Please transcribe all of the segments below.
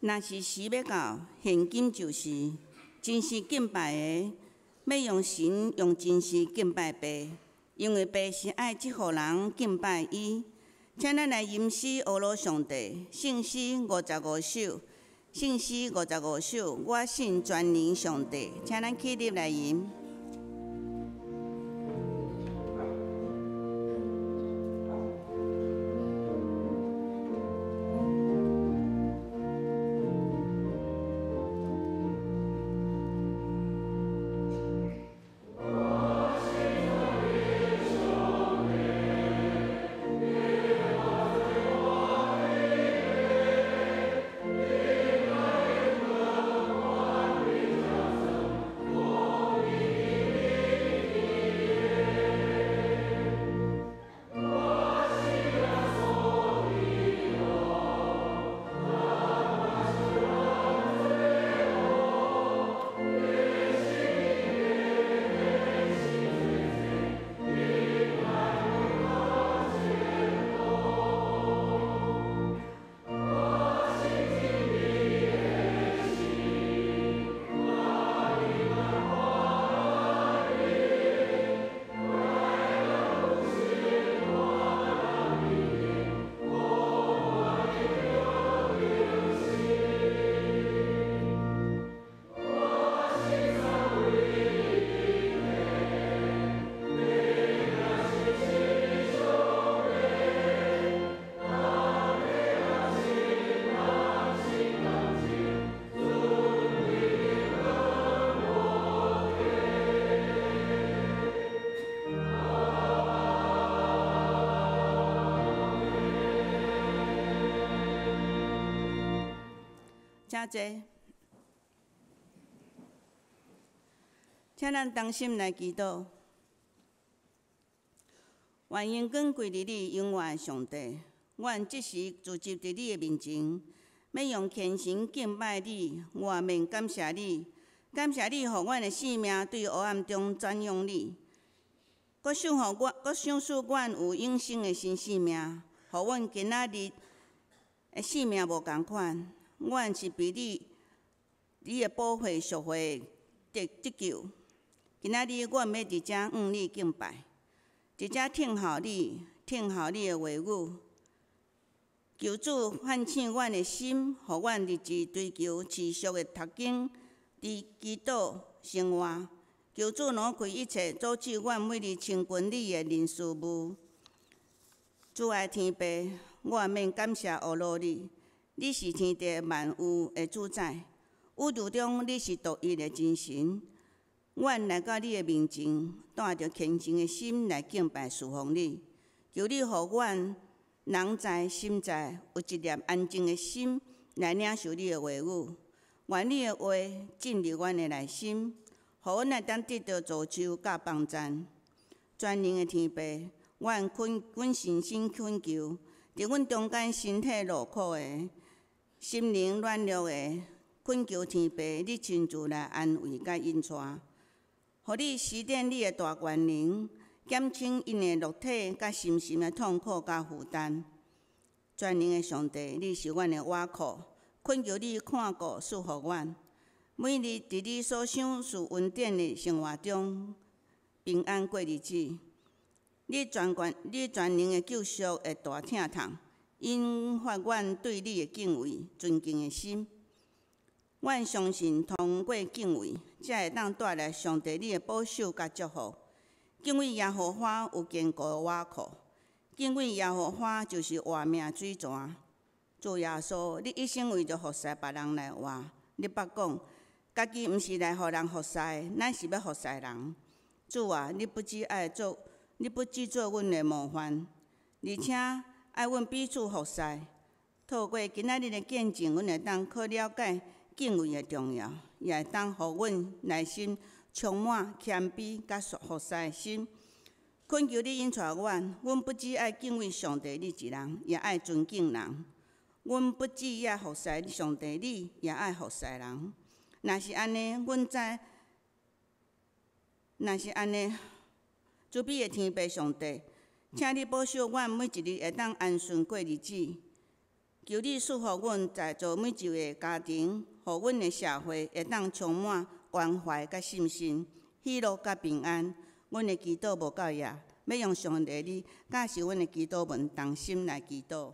若是時欲到，現今就是，真實敬拜的，欲用神用真實敬拜父，因為父是愛這號人敬拜伊。請咱來吟詩阿羅上帝，聖詩五十五首，聖詩五十五首，我信全能上帝，請咱起立來吟。請坐，請咱同心來祈禱。願榮光歸佇你永遠的上帝。阮這時聚集佇你的面前，欲用虔誠敬拜你，滿面感謝你，感謝你予阮的性命對黑暗中轉向你，閣賞予阮，閣賞賜阮有永生的新生命，予阮今仔日的性命無仝款。阮是被你、你的寶血贖回得得救。今仔日阮欲佇遮向你敬拜，佇遮聽候你，聽候你的話語。求主喚醒阮的心，予阮日日追求持續的讀經、佇祈禱生活。求主挪開一切阻止阮每日親近你的人事物。主愛天父，我免感謝阿羅你。你是天地萬有的主宰，宇宙中你是獨一的真神。阮來到你的面前，帶著虔誠的心來敬拜侍奉你。求你予阮人在心在，有一粒安靜的心來領受你的話語。願你的話進入阮的內心，予阮會當得到造就佮幫贊。全能的天父，阮懇阮誠心懇求，佇阮中間身體勞苦的、心靈軟弱的，懇求天父，你親自來安慰佮引帶，予你施展你的大權能，減輕𪜶的肉體佮心神的痛苦佮負擔。全能的上帝，你是阮的倚靠，懇求你看顧賜福阮，每日佇你所賞賜恩典的生活中平安過日子。你全權、你全能的救贖的大疼痛，引發阮對你的敬畏、尊敬的心。阮相信通過敬畏，才會當帶來上帝你的保守佮祝福。敬畏耶和華有堅固的倚靠，敬畏耶和華就是活命水泉。主耶穌，你一生為著服侍別人來活，你捌講，家己毋是來予人服侍，乃是欲服侍人。主啊，你不只愛做，你不只做阮的模範，而且愛阮彼此服侍。透過今仔日的見證，阮會當較了解敬畏的重要，也會當予阮內心充滿謙卑佮服侍的心。懇求你引帶阮，阮不只愛敬畏上帝你一人，也愛尊敬人。阮不只愛服侍上帝你，也愛服侍人。若是按呢，阮知；若是按呢，慈悲的天父上帝，請你保守阮每一日會當安順過日子。求你賜福阮在座每一个家庭，予阮的社會會當充滿關懷佮信心、喜樂佮平安。阮的祈禱無夠額，欲用上帝你教示阮的祈禱文，同心來祈禱。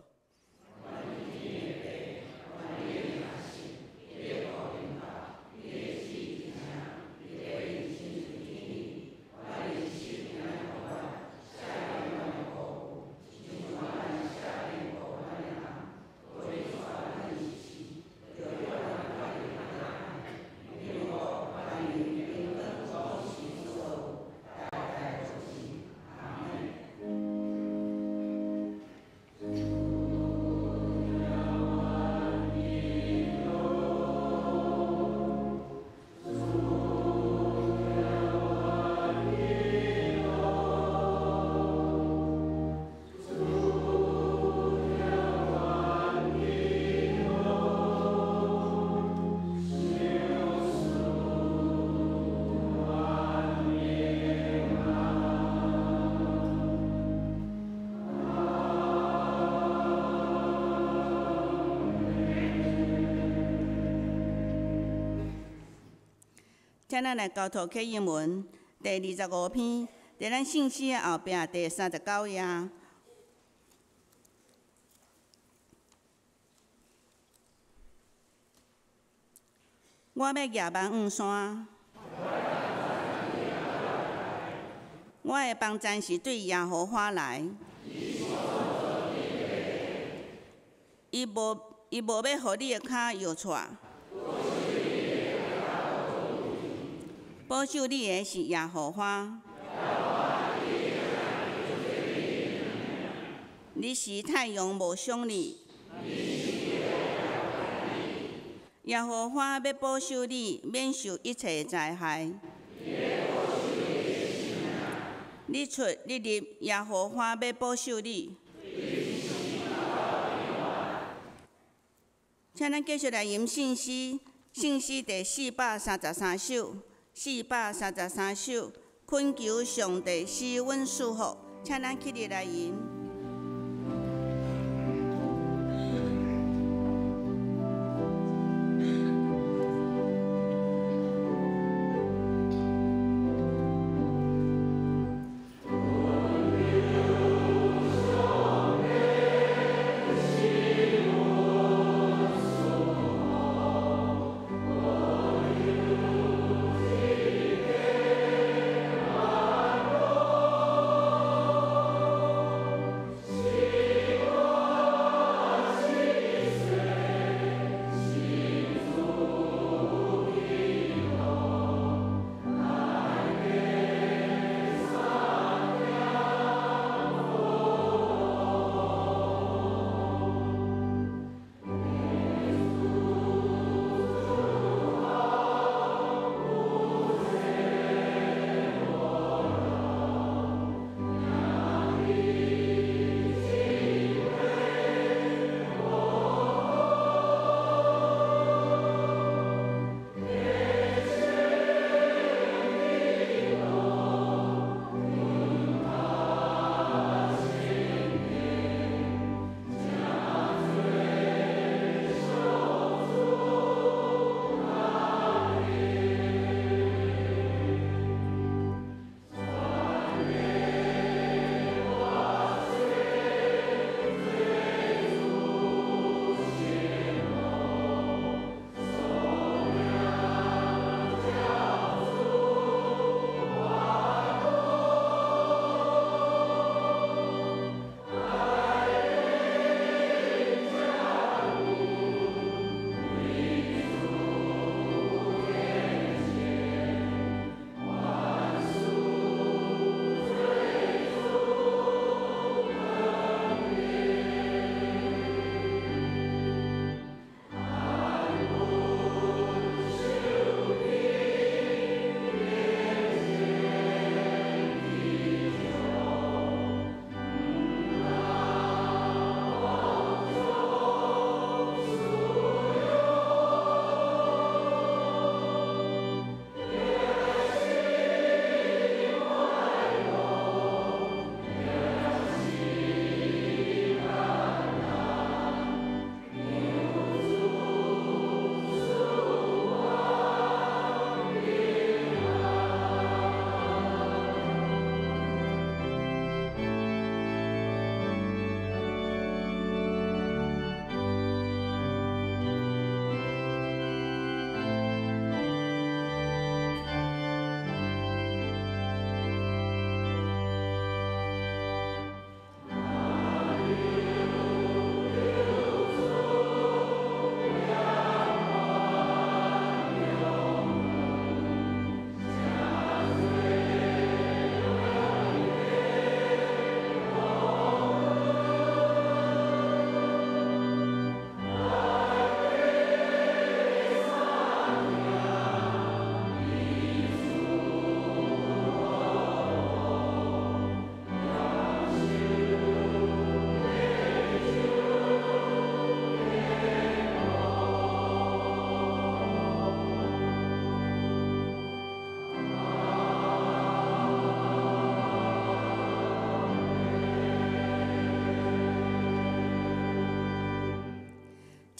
請咱來交託啟應文第25篇，佇咱聖詩的後壁第39頁。我欲舉萬五山，我的幫贊是對耶和華來。伊無欲予你的跤搖掣。保守你的是耶和華。日時太陽無傷你。耶和華欲保守你，免受一切災害。日出日入，耶和華欲保守你。請咱繼續來吟聖詩，聖詩第433首。433首，懇求上帝賜阮賜福，請咱起立來吟。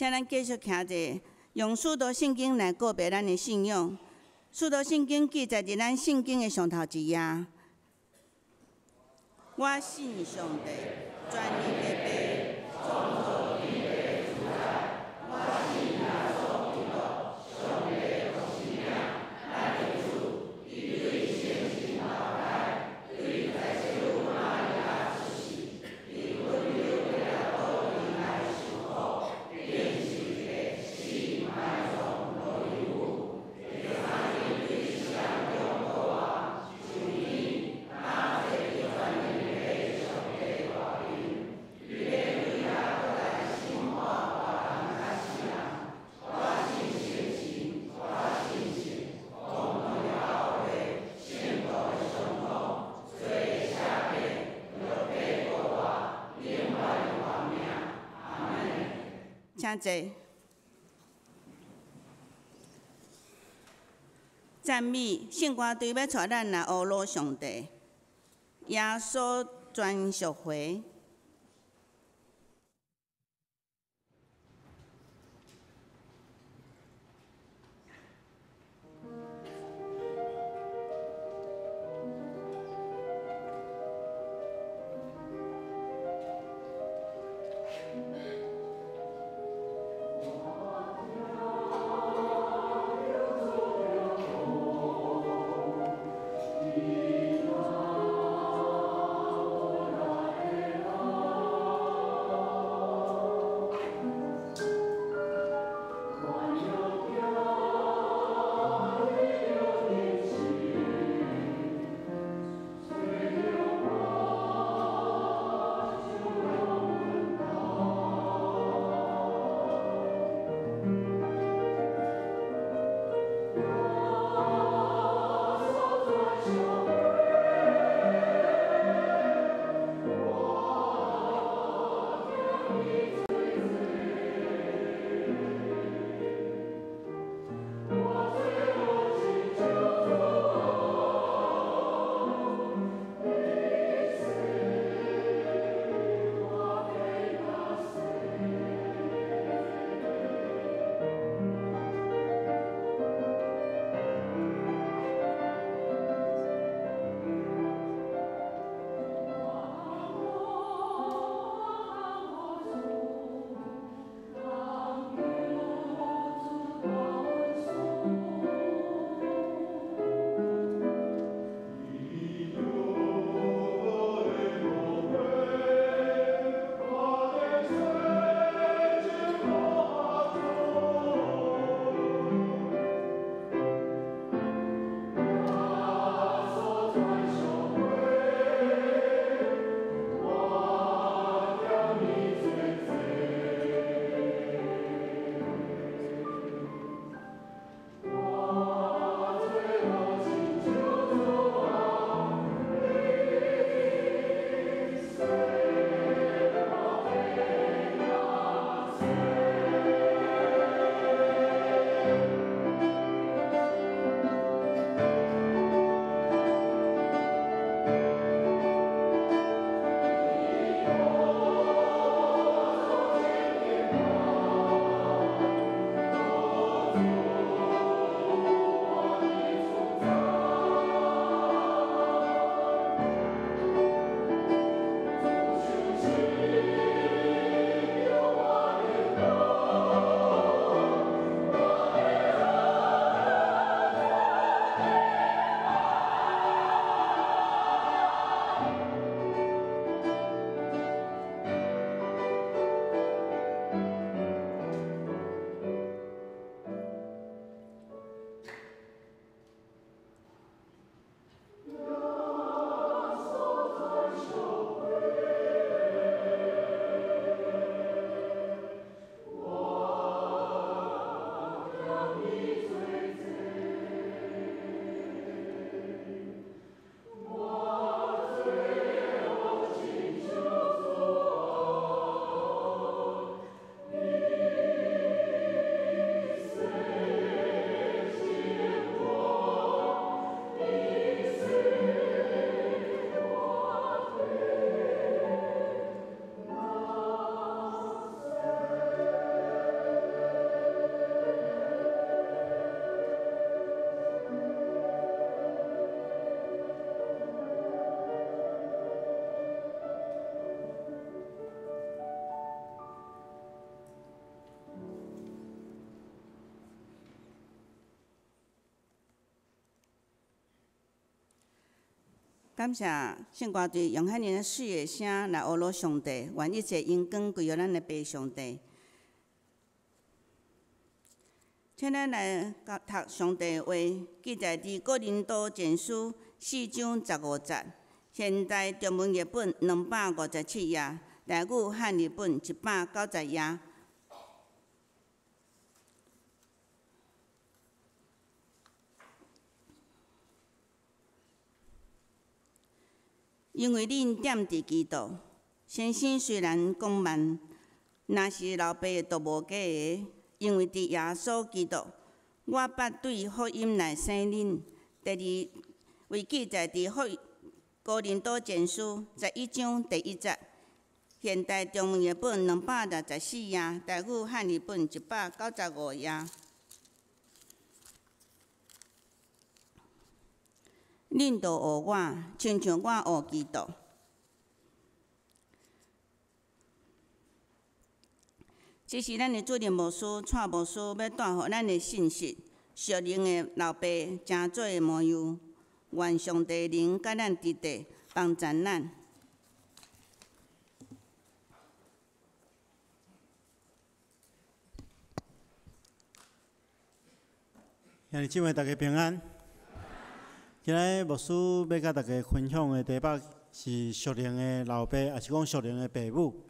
請咱繼續徛者，用使徒信經來告白咱的信仰。使徒信經記載佇咱聖經的上頭一頁。我信上帝，全能的父，創造天地的主宰。我信耶穌基督，上帝的獨生囝，咱的主。伊對聖神投胎，對在聖母瑪利亞出世，伊阮猶比拉多面來受苦，釘十字架，死埋葬，落地府。第三日對死人中復活，上天，倚坐佇全能的上帝大邊。伊欲對遐閣來審判活人佮死人。我信聖神，我信聖公義的教會，聖徒的相通，罪的赦免，肉體復活，永遠的活命。阿門。請坐。讚美聖歌隊欲帶咱來呵咾上帝，耶穌全贖回。感谢圣歌队用遐尔媠的声来呵咾上帝，愿一切荣光归予咱的父上帝。请咱来读上帝话，记载伫哥林多前书四章十五节，现代中文译本257页，台语汉译本190页。因为恁踮伫基督，先生虽然讲慢，若是老爸都无假的。因为伫耶稣基督，我捌对福音来生恁。第二位记载伫福哥林多前书11章第1节，现代中文译本264页，台语汉译本195页。恁著学我，亲像我学基督。这是咱的主任牧师蔡牧师欲带予咱的信息，属灵的老爸成做模样，愿上帝灵佮咱伫地帮助咱。兄弟姊妹，大家平安。今日牧师欲佮大家分享的题目是属灵的老爸，抑是讲属灵的爸母。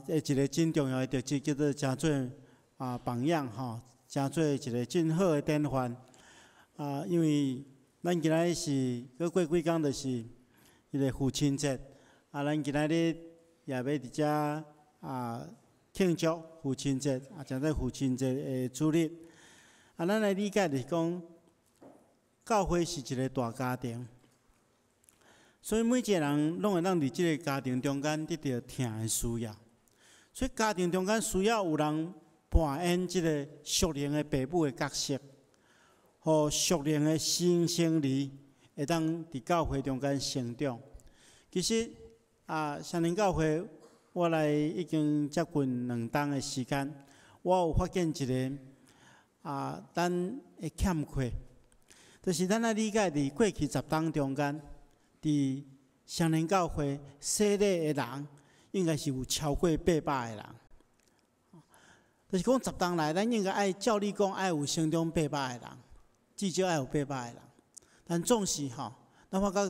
一个真重要的特质叫做成做榜样吼，成做一个真好的典范。因为咱今仔日是阁过几工，就是彼个父亲节。咱今仔日也欲伫遮庆祝父亲节，成做父亲节的主日。咱来理解就是讲，教会是一个大家庭，所以每一个人拢会当伫这个家庭中间得著疼的需要。所以家庭中间需要有人扮演这个属灵的爸母的角色，予属灵的新生儿会当伫教会中间成长。其实双连教会我来已经接近两冬的时间，我有发现一个咱的欠缺。就是咱爱理解，伫过去十冬中间，伫双连教会洗礼的人，应该是有超过800个人。就是讲十冬来，咱应该爱照理讲爱有成长800个人，至少爱有八百个人。但总是吼，咱发觉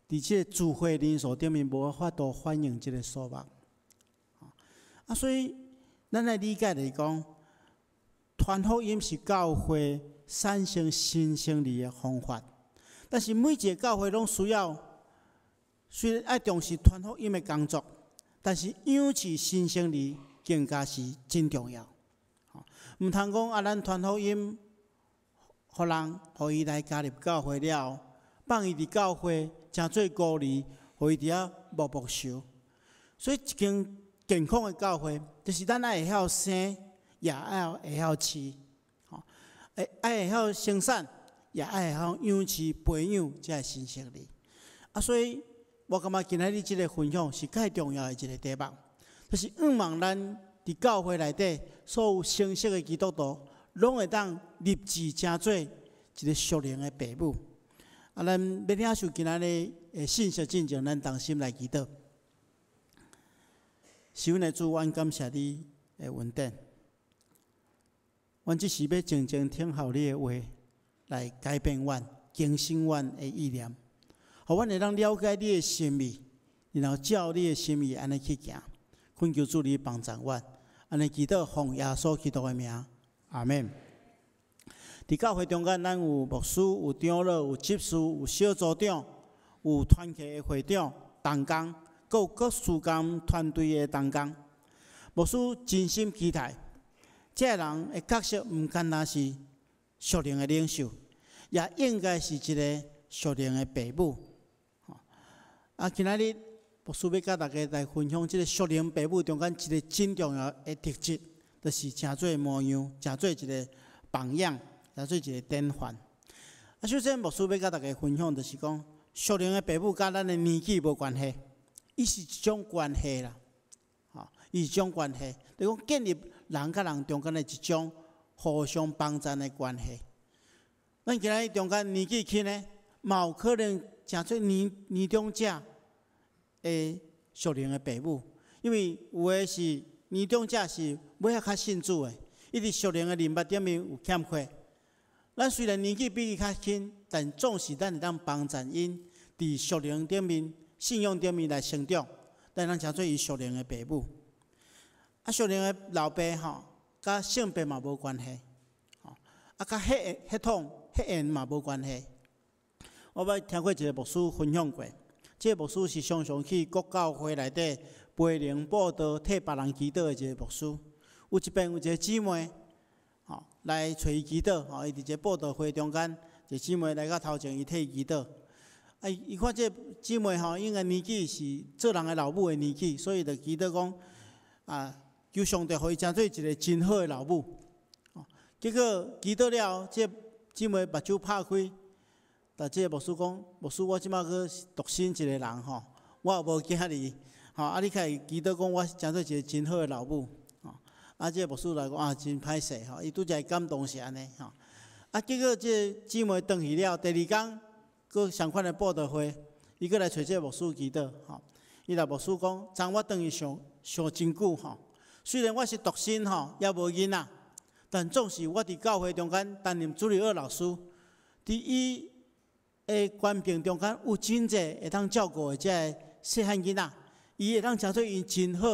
伫这个聚会人数顶面无法度反映这个数目。所以咱来理解就是讲，传福音是教会产生新生儿的方法，但是每一个教会拢需要，虽然爱重视传福音的工作，但是养饲新生儿更加是真重要。毋通讲咱传福音，予人，予伊来加入教会了后，放伊伫教会成做孤儿，予伊伫遐默默受。所以，一间健康的教会，就是咱爱会晓生，也爱会晓饲。爱会晓生产，也爱会晓养饲、培养这个新生儿。所以我感觉今仔日这个分享是较重要的一个题目，就是向望咱伫教会内底所有成熟的基督徒，拢会当立志成做一个属灵的爸母。咱欲领受今仔日的信息进前，咱同心来祈祷。是阮的主，阮感谢你的恩典。阮只是欲静静听候你的话，来改变阮、更新阮的意念，予阮会当了解你的心意，然后照你的心意按呢去行。恳求主你帮助阮，按呢祈祷奉耶稣基督的名，阿们。伫教会中间，咱有牧师、有长老、有执事、有小组长、有团契的会长、同工，阁有各事工团队的同工。牧师真心期待，这个人的角色毋干焦是属灵的领袖，也应该是一个属灵的爸母。今仔日牧师欲佮大家来分享这个属灵爸母中间一个真重要的特质，就是成做模样，成做一个榜样，成做一个典范。首先牧师欲佮大家分享，就是讲属灵的爸母佮咱的年纪无关系，伊是一种关系啦。伊是一种关系，就是讲建立人佮人中间的一种互相帮助的关系。咱今仔日中间年纪轻的，嘛有可能成做年年長者的屬靈的爸母，因為有的是年長者是尾仔較信主的，伊佇屬靈的認捌頂面有欠缺。咱雖然年紀比伊較輕，但總是咱會當幫贊𪜶佇屬靈頂面、信仰頂面來成長，咱通成做伊屬靈的爸母。啊，屬靈的老爸吼，佮性別嘛無關係，吼，啊，佮血血統、血緣嘛無關係。我捌聽過一個牧師分享過，這個牧師是常常去各教會內底陪靈佈道、替別人祈禱的一個牧師。有一遍有一個姊妹，吼，來揣伊祈禱，吼，伊佇一個佈道會中間，一個姊妹來到頭前，伊替伊祈禱。啊，伊看這個姊妹吼，應該年紀是做人的老母的年紀，所以就祈禱講，啊，求上帝予伊成做一個真好的老母。結果祈禱了，這個姊妹目睭拍開，但這個牧師講：牧師，我這馬閣獨身一個人吼，我也無囝兒，吼，啊，你較會祈禱講我成做一個真好的老母，吼，啊，這個牧師來講啊，真歹勢吼，伊拄才感動是按呢吼，啊，結果這個姊妹轉去了，第二工閣相款的佈道會，伊閣來揣這個牧師祈禱，吼，伊來牧師講，昨我轉去想想真久吼，雖然我是獨身吼，猶無囡仔，但總是我佇教會中間擔任主日學老師，佇伊的權柄中間有真濟會當照顧的這个細漢囡仔，伊會當成做𪜶真好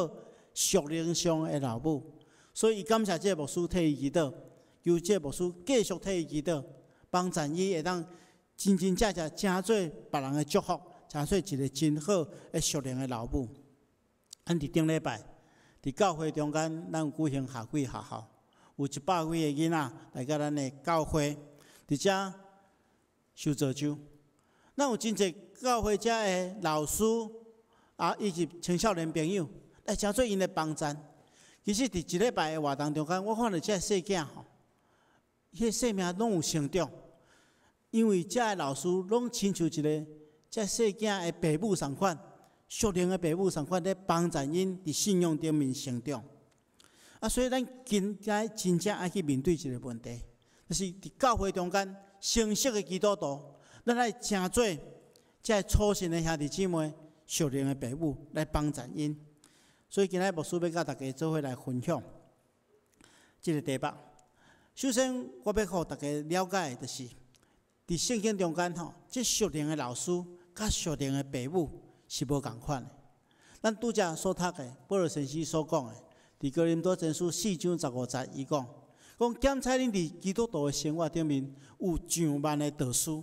屬靈上的老母，所以伊感謝這個牧師替伊祈禱，求這個牧師繼續替伊祈禱，幫助伊會當真真正正成做別人的祝福，成做一個真好的屬靈的老母。咱佇頂禮拜佇教會中間，咱有舉行夏季學校，有100幾个囡仔來到咱的教會，佇遮受造就。咱有真濟教會遮的老師啊，以及青少年朋友來成做𪜶的幫贊。其實，佇一禮拜的活動中間，我看著這細囝吼，彼个生命攏有成長，因為遮的老師攏親像一个這細囝的爸母仝款，屬靈的爸母仝款咧幫贊𪜶佇信仰頂面成長。啊，所以咱今仔真正愛去面對一個問題，就是佇教會中間成熟的基督徒，咱愛成做這个初信的兄弟姊妹、屬靈的爸母來幫贊𪜶。所以今仔牧師欲佮大家做伙來分享這個題目。首先，我欲予大家了解的就是，佇聖經中間吼，這屬靈的老師佮屬靈的爸母是無仝款的。咱拄才所讀的，保羅先生所講的，佇哥林多前書4章15節，伊講，講檢採恁佇基督徒的生活頂面有上萬的導師。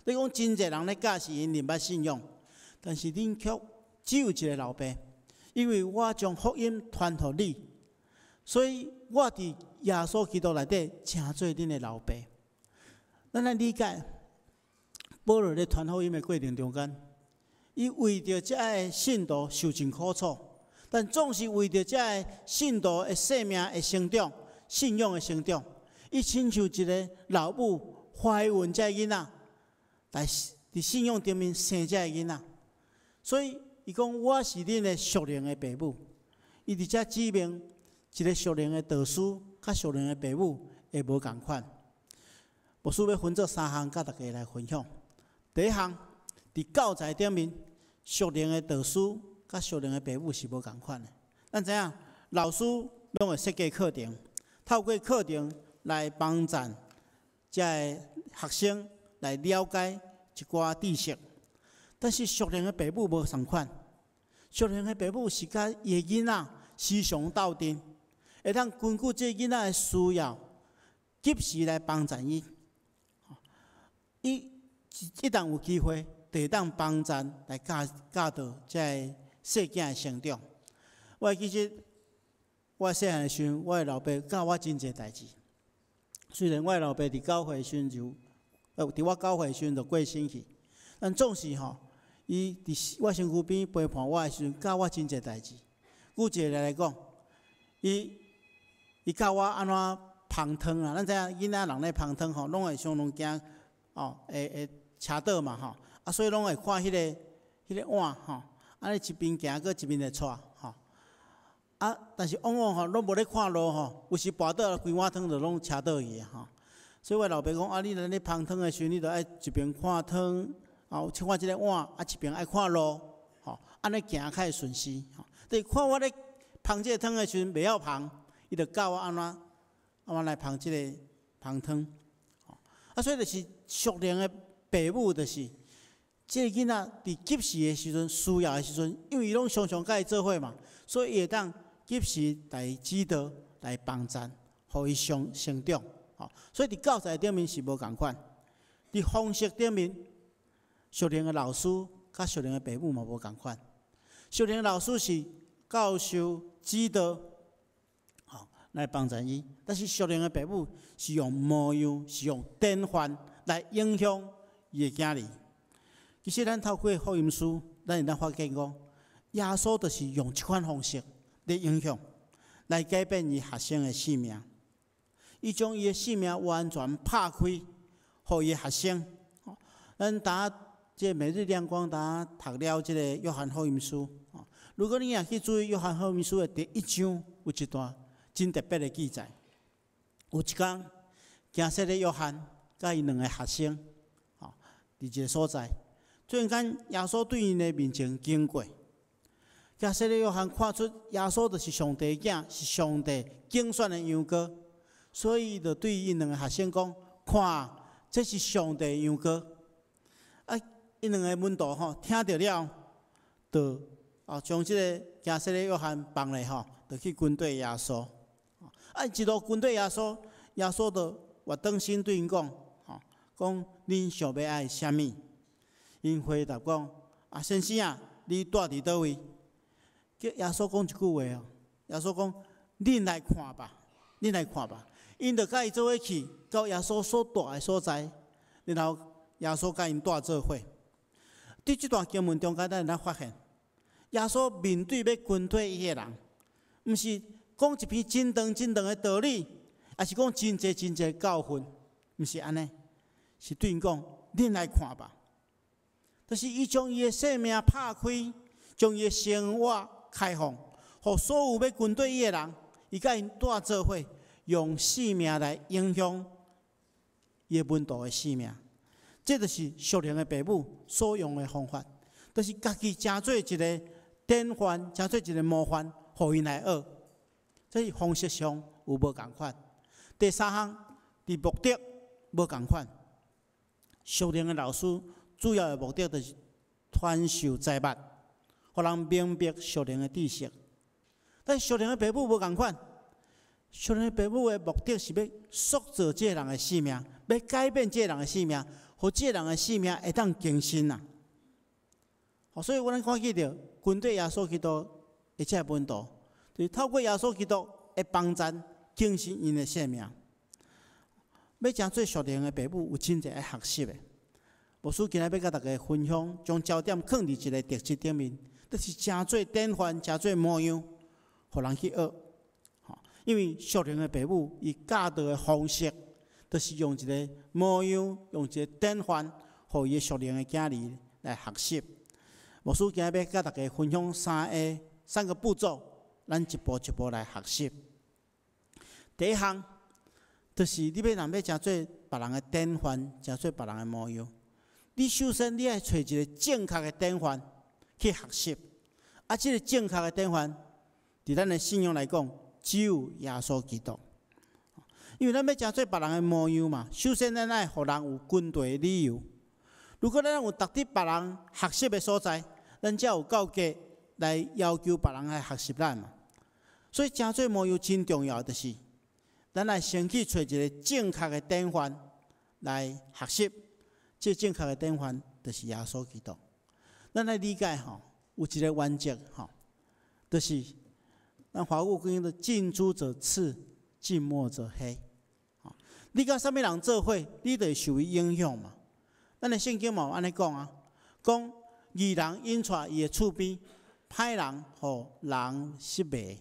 你講真濟人咧教示𪜶認捌信仰，但是恁卻只有一個老爸，因為我將福音傳予你，所以我佇耶穌基督內底成做恁的老爸。咱來理解，保羅咧傳福音的過程中間，伊為著遮个信徒受盡苦楚，但總是為著遮个信徒的生命的成長、信仰的成長，伊親像一個老母懷孕這个囡仔，來佇信仰頂面生這個囡仔，所以伊講我是恁的屬靈的爸母。伊佇遮指明一個屬靈的導師，佮屬靈的爸母會無仝款。牧師欲分做三項，佮大家來分享。第一項，佇教材頂面，屬靈的導師佮屬靈的爸母是無仝款的。咱知影，老師攏會設計課程，透過課程來幫贊遮个學生來了解一寡知識。但是屬靈的爸母無仝款，屬靈的爸母是佮伊的囡仔時常鬥陣，會當根據這个囡仔的需要，及時來幫贊伊。伊一旦有機會，就會當幫贊來教教導這个細囝的成長。我會記得我細漢的時陣，我的老爸教我真濟代誌。雖然我的老爸佇九歲時陣就，佇我九歲時陣就過身去，但總是吼，伊佇我身軀邊陪伴我的時陣，教我真濟代誌。舉一個例來講，伊伊教我按怎捧湯啊。咱知影囡仔人咧捧湯吼，攏會相當驚哦，會會車倒嘛吼。啊，所以攏會看彼个彼个碗吼，按呢一邊行閣一邊會掣吼。啊，但是往往吼攏無咧看路吼，有時跋倒，規碗湯就攏車倒去啊吼。所以我老爸講啊，你若咧烹湯的時陣，你著愛一邊看湯，啊，看這个碗，啊，一邊愛看路，吼，按呢行較會順勢。吼，就是看我咧烹這个湯的時陣袂曉烹，伊就教我按怎按怎來烹這个烹湯。啊，所以就是屬靈的爸母，就是這个囡仔佇急時的時陣，需要的時陣，因為伊攏常常佮伊做伙嘛，所以伊會當及時來指導、來幫贊，予伊成成長。吼，所以佇教材頂面是無仝款，佇方式頂面，屬靈的老師佮屬靈的爸母嘛無仝款。屬靈的老師是教授、指導，吼，來幫助伊；但是屬靈的爸母是用模樣、是用典範來影響伊的囝兒。其實咱透過福音書，咱會當發現講，耶穌就是用這款方式來影響、來改變伊學生的性命。伊將伊的性命完全拍開，予伊的學生。咱呾這個每日亮光，呾讀了這個約翰福音書。如果你若去注意約翰福音書的第一章，有一段真特別的記載。有一工，行洗禮約翰佮伊兩个學生，吼，佇一个所在。突然間，耶穌對𪜶的面前經過，行洗禮約翰看出耶穌就是上帝的囝，是上帝揀選的羊羔，所以伊就對𪜶兩个學生講：看，這是上帝的羊羔。啊，𪜶兩个門徒吼聽著了，就啊將這个行洗禮約翰放咧吼，就去跟綴耶穌。啊，一路跟綴耶穌，耶穌就活轉身對𪜶講：吼，講恁想欲愛啥物？𪜶回答講：啊，先生啊，你蹛佇佗位？叫耶穌講一句話哦，耶穌講：恁來看吧，恁來看吧。𪜶就佮伊做伙去到耶穌所蹛的所在，然後耶穌佮𪜶蹛做伙。佇這段經文中間，咱會當發現，耶穌面對欲跟綴伊的人，毋是講一篇真長真長的道理，抑是講真濟真濟教訓，毋是按呢，是對𪜶講：恁來看吧。就是伊將伊的生命拍開，將伊的生活開放，予所有欲跟綴伊的人，伊佮𪜶蹛做伙，用性命來影響伊的門徒的性命。這就是屬靈的爸母所用的方法，就是家己成做一个典範，成做一个模範，予𪜶來學。這是方式上有無仝款。第三項，佇目的無仝款。屬靈的老師主要的目的就是傳授財物，予人明白屬靈的知識。但是屬靈的爸母無仝款，屬靈的爸母的目的是欲塑造這个人的性命，欲改變這个人的性命，予這个人的性命會當更新啊！所以阮看見著跟綴耶穌基督的這个門徒，就是透過耶穌基督的幫贊更新𪜶的性命。欲成做屬靈的爸母，有真濟愛學習的。牧師今仔欲佮大家分享，將焦點放佇一个特質頂面，就是成做典範，成做模樣，予人去學。因為屬靈的爸母，伊教導的方式，就是用一个模樣，用一个典範，予伊的屬靈的囝兒來學習。牧師今仔欲佮大家分享三個步驟，咱一步一步來學習。第一項，就是你欲若欲成做別人的典範，成做別人的模樣，你首先你愛揣一个正確的典範去學習。啊，這个正確的典範，佇咱的信仰來講，只有耶穌基督。因為咱欲成做別人的模樣嘛，首先咱愛予人有跟隨的理由。如果咱有值得別人學習的所在，咱才有夠格來要求別人來學習咱嘛。所以，成做模樣真重要，就是咱來先去揣一个正確的典範來學習。這個正確的典範就是耶穌基督。咱來理解吼，有一个原則吼，就是咱華語講的“近朱者赤，近墨者黑”。你佮啥物人做伙，你就會受伊影響嘛。咱的聖經嘛有按呢講啊，講義人引帶伊的厝邊，歹人予人失迷。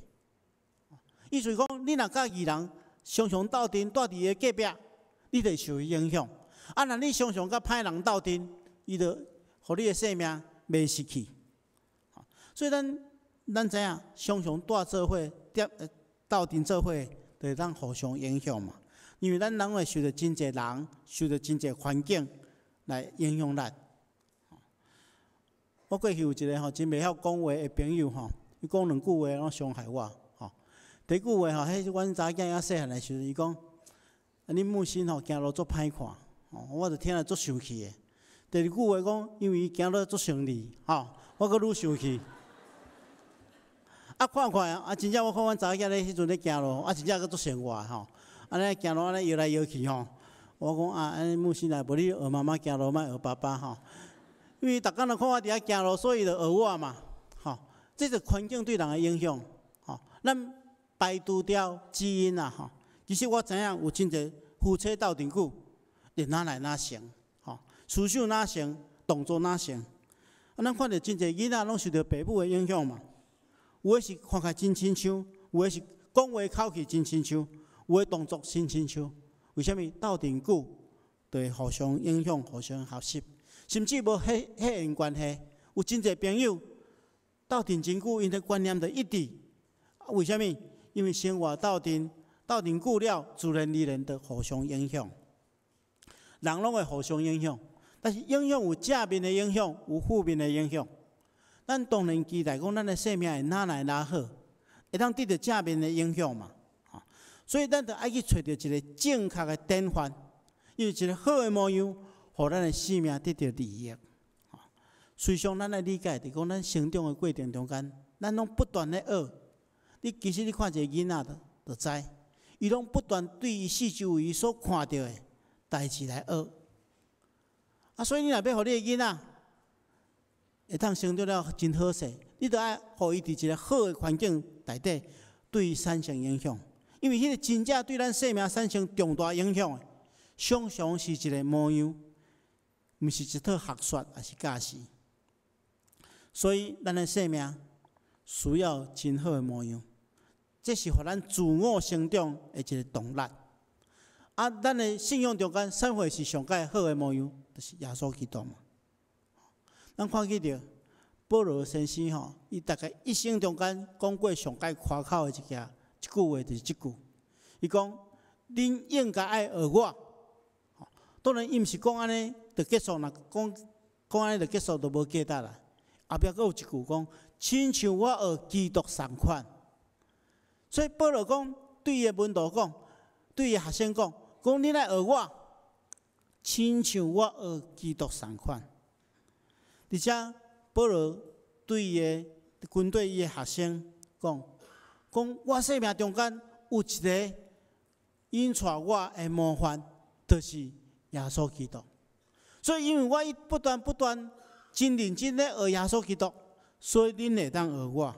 意思講，你若佮義人常常鬥陣，蹛佇伊的隔壁，你就會受伊影響。啊，若你常常佮歹人鬥陣，伊就予你的生命迷失去。所以咱知影，常常蹛做伙、踮鬥陣做伙，就會當互相影響嘛。因為咱攏會受著真濟人，受著真濟環境來影響咱。我過去有一個吼真袂曉講話的朋友吼，伊講兩句話攏傷害我吼。第一句話吼，彼阮查某囝猶細漢的時陣，伊講：啊，恁牧師吼行路足歹看，吼，我就聽了足生氣的。第二句話講，因為伊行路足生利，吼，我閣愈生氣。啊，看看啊，真正我看阮查某囝咧彼陣咧行路，啊，真正閣足生活吼。按呢行路按呢搖來搖去吼，我講啊，按呢牧師來，無你學媽媽行路，莫學爸爸吼。因為逐工都看我佇遐行路，所以就學我嘛，吼。這個環境對人的影響，吼，咱排除掉基因啊，吼。其實我知影有真濟夫妻鬥陣久，就哪來哪成，吼，思想哪成，動作哪成。啊，咱看著真濟囡仔攏受著爸母的影響嘛。有的是看起來真親像，有的是講話口氣真親像，有的動作真親像。為啥物鬥陣久，就會互相影響、互相學習，甚至無血血緣關係，有真濟朋友鬥陣真久，𪜶的觀念就一致。為啥物？因為生活鬥陣，鬥陣久了，自然而然就互相影響。人攏會互相影響，但是影響有正面的影響，有負面的影響。咱當然期待講，咱的生命會哪來哪好，會當得著正面的影響嘛。所以咱就愛去揣著一個正確的典範，因為一個好的模樣，予咱的生命得著利益。隨常咱愛理解，就講咱成長的過程中間，咱攏不斷咧學。你其實你看一個囡仔就知，伊攏不斷對伊四周圍所看著的代誌來學。啊，所以你若欲予你的囡仔會當成長了真好勢，你著愛予伊佇一個好的環境內底，對伊產生影響。因為彼個真正對咱生命產生重大影響的，常常是一個模樣，毋是一套學說，抑是教示。所以，咱的生命需要真好的模樣，這是予咱自我成長的一個動力。啊，咱的信仰中間，啥貨是上蓋好的模樣？就是耶穌基督嘛。咱看見著保羅先生吼，伊大概一生中間講過上蓋誇口的一件一句話，就是這句。伊講：恁應該愛學我。當然，伊毋是講按呢就結束啦，講講按呢就結束就無價值啦。後壁閣有一句講：親像我學基督仝款。所以保羅講，對伊的門徒講，對伊的學生講，講恁愛學我，親像我學基督仝款。而且保羅對伊的軍隊伊的學生講，講我生命中間有一個引帶我的模範，就是耶穌基督。所以因為我不斷不斷真認真咧學耶穌基督，所以恁會當學我。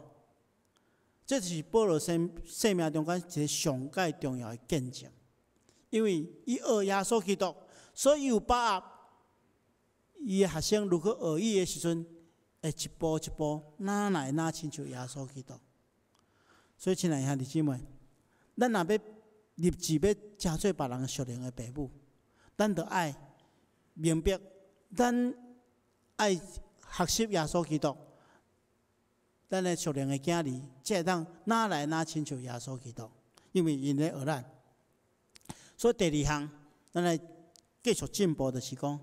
這是保羅生命中間一個上蓋重要的見證。因為伊學耶穌基督，所以有把握，伊的學生如果學伊的時陣，會一步一步哪來哪親像耶穌基督。所以，親愛兄弟姊妹，咱若欲立志欲成做別人屬靈的爸母，咱著愛明白，咱愛學習耶穌基督，咱的屬靈的囝兒，才會當哪來哪親像耶穌基督，因為𪜶咧學咱。所以第二項，咱來繼續進步，就是講，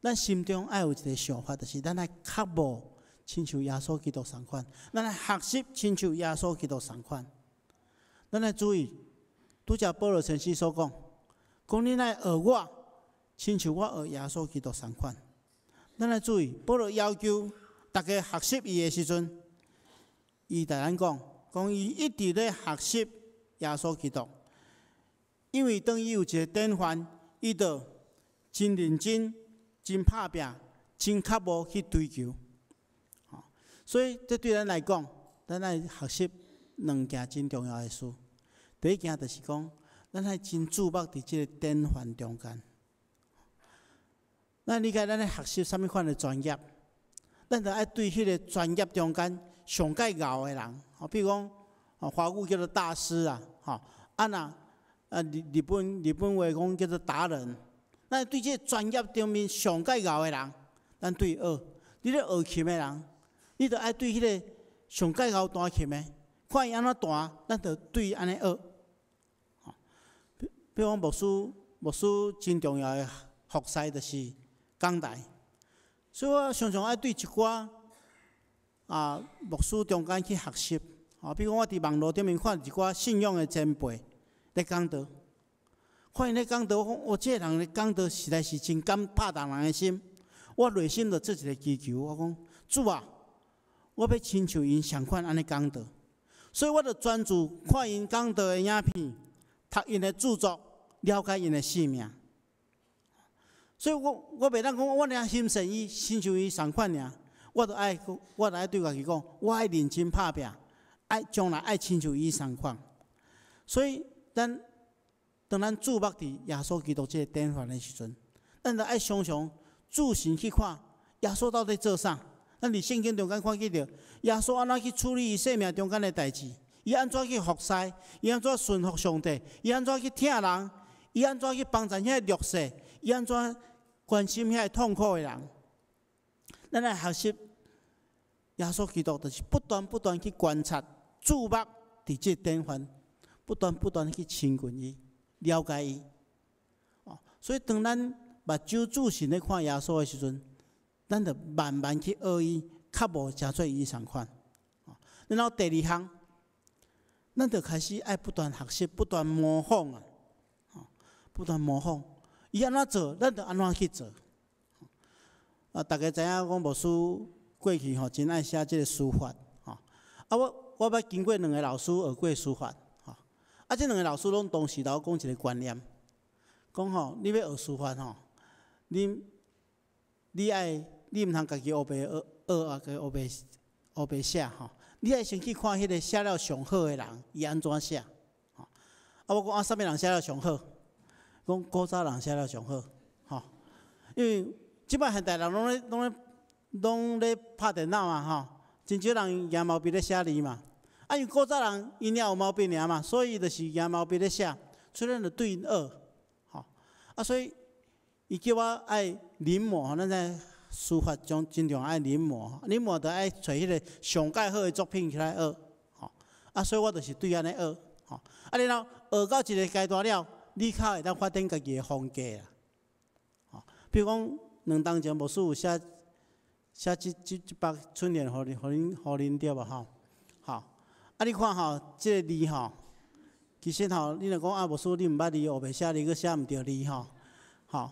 咱心中愛有一個想法，就是咱愛渴慕親像耶穌基督仝款，咱愛學習親像耶穌基督仝款。咱愛注意，拄才保羅先生所講，講恁愛學我，親像我學耶穌基督仝款。咱愛注意，保羅要求大家學習伊的時陣，伊共咱講，講伊一直咧學習耶穌基督，因為當伊有一個典範，伊就真認真、真拍拚、真渴慕去追求。所以這對咱來講，咱愛學習兩件真重要的事。第一件就是講，咱愛真注目佇這個典範中間。咱理解咱咧學習啥物款的專業，咱就愛對彼個專業中間上蓋𠢕的人，吼，比如講，華語叫做大師啊，吼，啊若啊日本話講叫做達人。咱對這個專業中面上蓋𠢕的人，咱對伊學。你咧學琴的人，你就愛對彼個上蓋𠢕彈琴的，看伊按怎彈，咱就對伊按呢學。比如講牧師，牧師真重要的服侍就是講台，所以我常常愛對一寡牧師中間去學習。比如講我佇網路頂面看一寡信仰的前輩咧講道，看𪜶咧講道，我講哦，這个人咧講道實在是真敢拍動人的心。我內心就做一个祈求，我講主啊，我欲親像𪜶仝款按呢講道，所以我就專注看𪜶講道的影片，讀𪜶的著作，了解𪜶的生命。所以我袂當講我爾欣羨伊，親像伊仝款爾，我就愛對家己講，我愛認真拍拚，愛將來愛親像伊仝款。所以咱當咱注目佇耶穌基督這个典範的時陣，咱就愛常常注神去看耶穌到底做啥。咱佇聖經中間看見著耶穌按怎去處理伊生命中間的代誌，伊按怎去服侍，伊按怎順服上帝，伊按怎去疼人，伊按怎去幫助遐个弱勢，伊按怎關心遐个痛苦的人。咱來學習耶穌基督，就是不斷不斷去觀察、注目佇這个典範，不斷不斷去親近伊、了解伊。哦，所以當咱目睭注神咧看耶穌的時陣，咱就慢慢去學伊，較無誠做伊仝款。然後第二項，咱就開始愛不斷學習、不斷模仿啊，不斷模仿。伊按怎做，咱就按怎去做。啊，大家知影講牧師過去吼真愛寫這个書法，吼。啊，我捌經過兩个老師學過書法，吼。啊，這兩个老師攏同時頭講一个觀念，講吼，你欲學書法吼，你毋通家己烏白學學啊，家烏白寫吼。你愛先去看彼个寫了上好的人，伊按怎寫。吼。啊，我講啊，啥物人寫了上好？講古早人寫了上好，吼。因為這擺現代人攏咧拍電腦嘛，吼，真少人拿毛筆咧寫字嘛。啊，因為古早人𪜶也有毛筆爾嘛，所以就是拿毛筆咧寫，所以咱就對𪜶學，吼。啊，所以伊叫我愛臨摹，咱在書法中真重要愛臨摹，臨摹就愛揣彼个上蓋好的作品起來學，吼。啊，所以我就是對按呢學，吼。啊，然後學到一个階段了，你較會當發展家己的風格啦，吼。比如講，兩冬前牧師有寫寫這幅春聯，予恁對無吼？吼，啊，你看吼，這个字吼，其實吼，你若講啊，牧師你毋捌字，烏白寫字，閣寫毋著字吼，吼。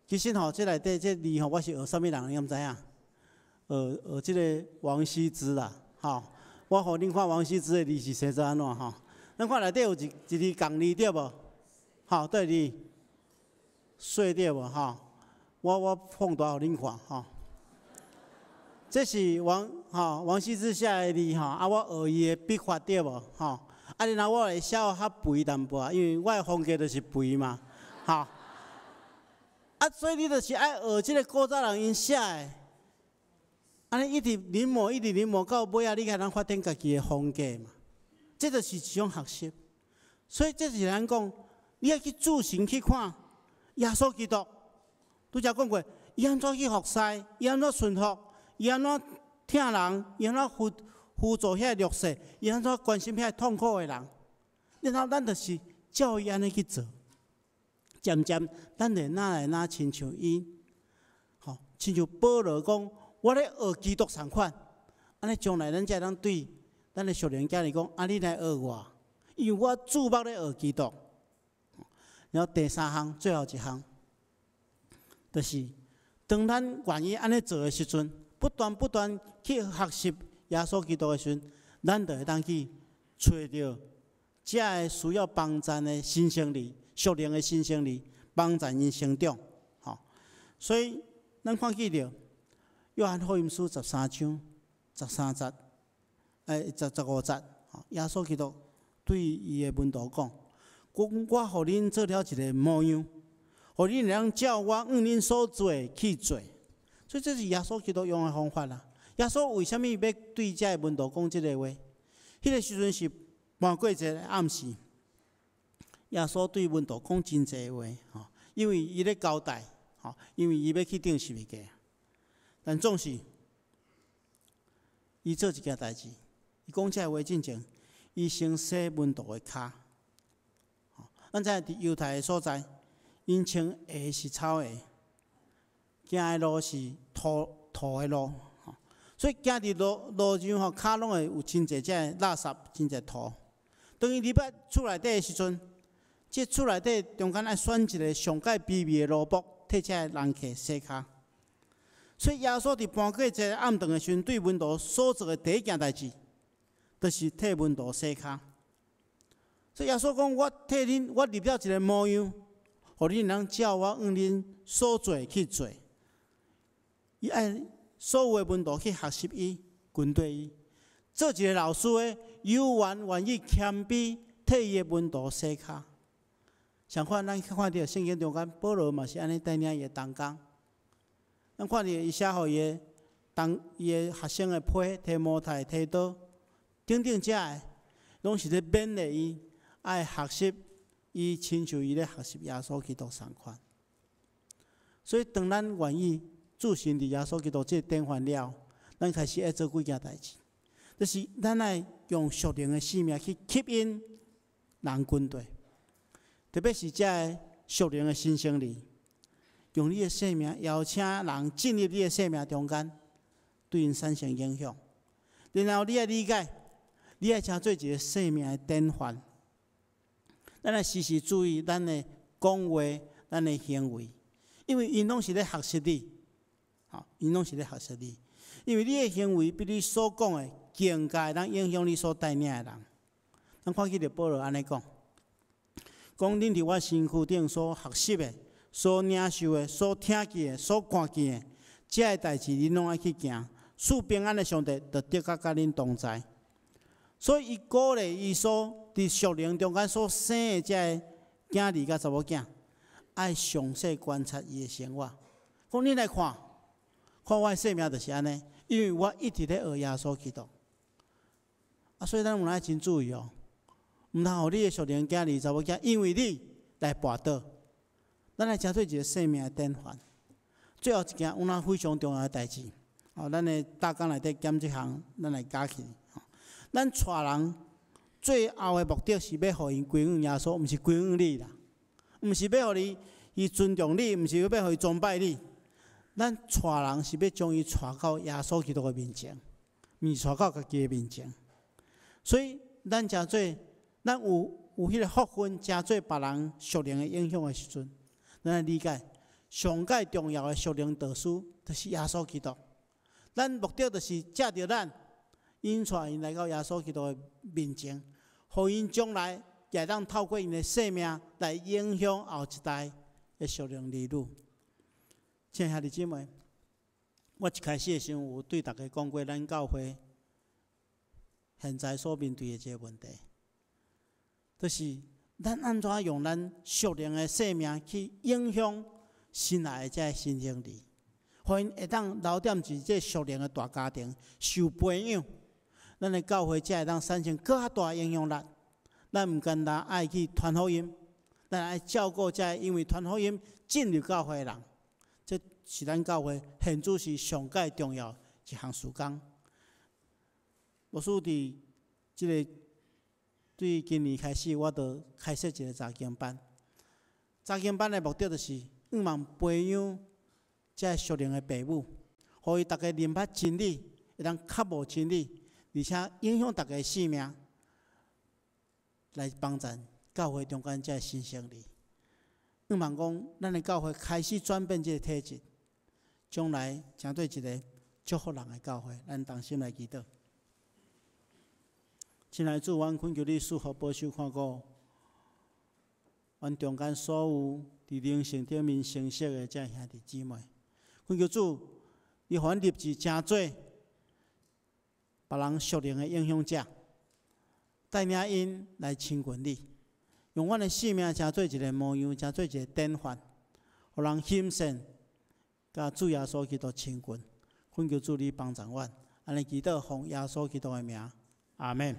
其實吼，這內底這字吼，我是學啥物人，你敢知影？學學這个王羲之啦，吼。我予恁看王羲之的字是寫做按怎吼？咱看內底有一字仝字對無？吼，佗字？細對無？吼。我放大予恁看吼。這是王羲之寫的字吼，啊，我學伊的筆法對無？吼。啊，然後我會寫較肥淡薄仔，因為我的風格就是肥嘛，吼。啊，所以你就是愛學這个古早人𪜶寫的，按呢一直臨摹，一直臨摹，到尾仔你才通發展家己的風格嘛。這就是一種學習。所以這是咱講，你愛去注神去看耶穌基督，拄才講過，伊按怎去服侍，伊按怎順服，伊按怎疼人，伊按怎輔助遐弱勢，伊按怎關心遐痛苦的人。然後咱就是照伊按呢去做。漸漸，咱會愈來愈親像伊，吼，親像保羅講，我咧學基督仝款，按呢將來咱才會當對咱的屬靈囝兒講，啊，你來學我，因為我注目咧學基督。然後第三項，最後一項，就是當咱願意按呢做的時陣，不斷不斷去學習耶穌基督的時陣，咱就會當去揣著這个需要幫贊的新生兒。屬靈的新生兒，幫助𪜶成長，吼。所以咱看見著約翰福音書13章13節，15節，耶穌基督對伊的門徒講：我予恁做了一个模樣，予恁會當照我向恁所做的去做。所以這是耶穌基督用的方法啦。耶穌為啥物欲對這个門徒講這个話？彼个時陣是盤過節的暗時。耶穌對門徒講真濟話，吼，因為伊咧交代，吼，因為伊欲去釘十字架。但總是，伊做一件代誌，伊講這个話進前，伊先洗門徒的跤。咱知影佇猶太的所在，𪜶穿鞋是草鞋，行的路是土的路，所以行佇路上吼，跤攏會有真濟這个垃圾，真濟土。當伊入來厝內底的時陣，這厝內底中間愛選一个上蓋卑微的奴僕，替這个人客洗跤。所以耶穌佇盤過這个暗頓的時陣，對門徒所做的第一件代誌，就是替門徒洗跤。所以耶穌講：我替恁，我立了一个模樣，予恁通照我向恁所做去做。伊愛所有的門徒去學習伊，跟綴伊，做一个老師的，猶原願意謙卑替伊的門徒洗跤。相反，咱看著聖經中間，保羅嘛是按呢帶領伊的同工。咱看著伊寫予伊的同伊的學生的批提摩太、提多等等遮的，攏是咧勉勵伊愛學習伊親像伊咧學習耶穌基督仝款。所以，當咱願意置身佇耶穌基督這个典範了，咱開始愛做幾件代誌，就是咱愛用屬靈的生命去吸引人跟綴，特別是這个屬靈的新生兒，用你的生命邀請人進入你的生命中間，對𪜶產生影響。然後你愛理解，你愛成做一个生命的典範。咱愛時時注意咱的講話、咱的行為，因為𪜶攏是咧學習你，吼，𪜶攏是咧學習你。因為你的行為比你所講的更加會當影響你所帶領的人。咱看見著保羅按呢講，講恁佇我身軀頂所學習的、所領受的、所聽見的、所看見的，這个代誌恁攏愛去行。賜平安的上帝，就的確佮恁同在。所以，伊鼓勵伊所佇屬靈中間所生的這个囝兒佮查某囝，愛詳細觀察伊的生活。講恁來看，看我的生命就是按呢，因為我一直咧學耶穌基督。啊，所以咱有愛真注意哦，毋通予你的屬靈囝兒查某囝，因為你來跋倒。咱來成做一个生命的典範。最後一件，有哪非常重要的代誌，哦，咱的大綱內底減這項，咱來加起。咱帶人最後的目的是欲予𪜶歸向耶穌，毋是歸向你啦，毋是欲予你伊尊重你，毋是欲予伊崇拜你。咱帶人是欲將伊帶到耶穌基督的面前，毋是帶到家己的面前。所以，咱誠做，咱有彼个福分，誠做別人屬靈的影響的時陣，咱愛理解上蓋重要的屬靈導師，就是耶穌基督。咱目的就是藉著咱引帶𪜶來到耶穌基督的面前，予𪜶將來也會當透過𪜶的生命來影響後一代的屬靈兒女。親愛兄弟姊妹，我一開始的時陣有對大家講過，咱教會現在所面對的一个問題，就是咱按怎用咱屬靈的生命去影響新來的這个新生兒，予𪜶會當留踮佇這屬靈的大家庭受培養，咱的教會才會當產生閣較大的影響力。咱毋干焦愛去傳福音，咱愛照顧這个因為傳福音進入教會的人，這是咱教會現主時上蓋重要一項事工。牧師佇這个對今年開始，我就開設一个查經班。查經班的目的就是向望培養這个屬靈的爸母，予伊逐家認捌真理，會當渴慕真理，而且影響逐家性命，來幫助教會中間這个新生兒。向望講，咱的教會開始轉變這个體質，將來成做一个祝福人的教會。咱同心來祈禱。親愛的主，阮懇求你賜福保守看顧，阮中間所有佇靈性頂面成熟的這兄弟姊妹。懇求主，你予阮立志成做別人屬靈的影響者，帶領𪜶來親近你，用阮的生命成做一个模樣，成做一个典範，予人欣羨，佮主耶穌基督親近。懇求主你幫助阮，按呢祈禱奉耶穌基督的名，阿們。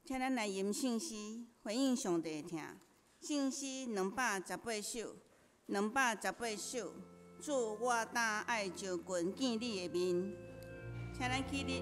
請咱來吟聖詩，回應上帝的疼。聖詩218首，218首，主，我胆愛就近見你的面。請咱起立。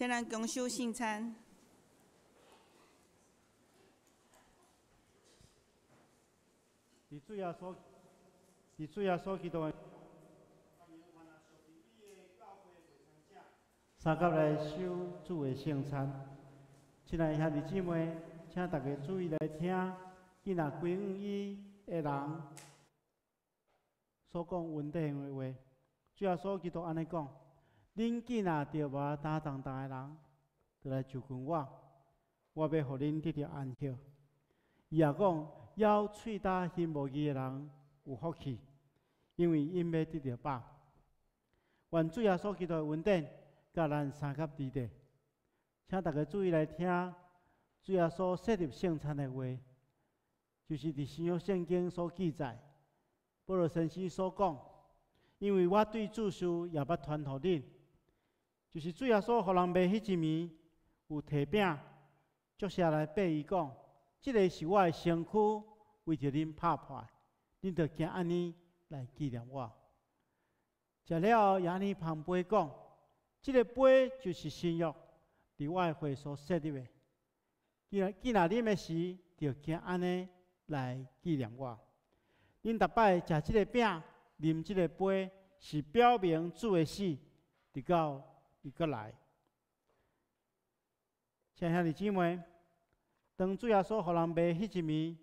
請咱共守聖餐。佇主耶穌基督的相佮來守主的聖餐。親愛兄弟姊妹，請大家注意來聽，囝若歸向伊的人所講恩典的話。主耶穌基督按呢講：恁囝若著無擔重擔的人，就來就近我，我欲予恁得著安息。伊也講：枵喙焦心無義的人有福氣，因為𪜶欲得著飽。願主耶穌基督的恩典，佮咱相佮佇咧。請大家注意來聽主耶穌設立聖餐的話，就是佇新約聖經所記載，保羅先生所講。因為我對主事也捌傳予恁，就是主耶穌予人賣彼一暝，有提餅，祝謝來擘伊講：這个是我的身軀，為著恁拍破，恁著行按呢來紀念我。食了後，也按呢捧杯講：這个杯就是新約，佇我的血所設立的。既若啉的時，就行按呢來紀念我。恁逐擺食這个餅，啉這个杯，是表明主的死，直到伊閣來。親愛兄弟姊妹，當主耶穌予人賣彼一暝，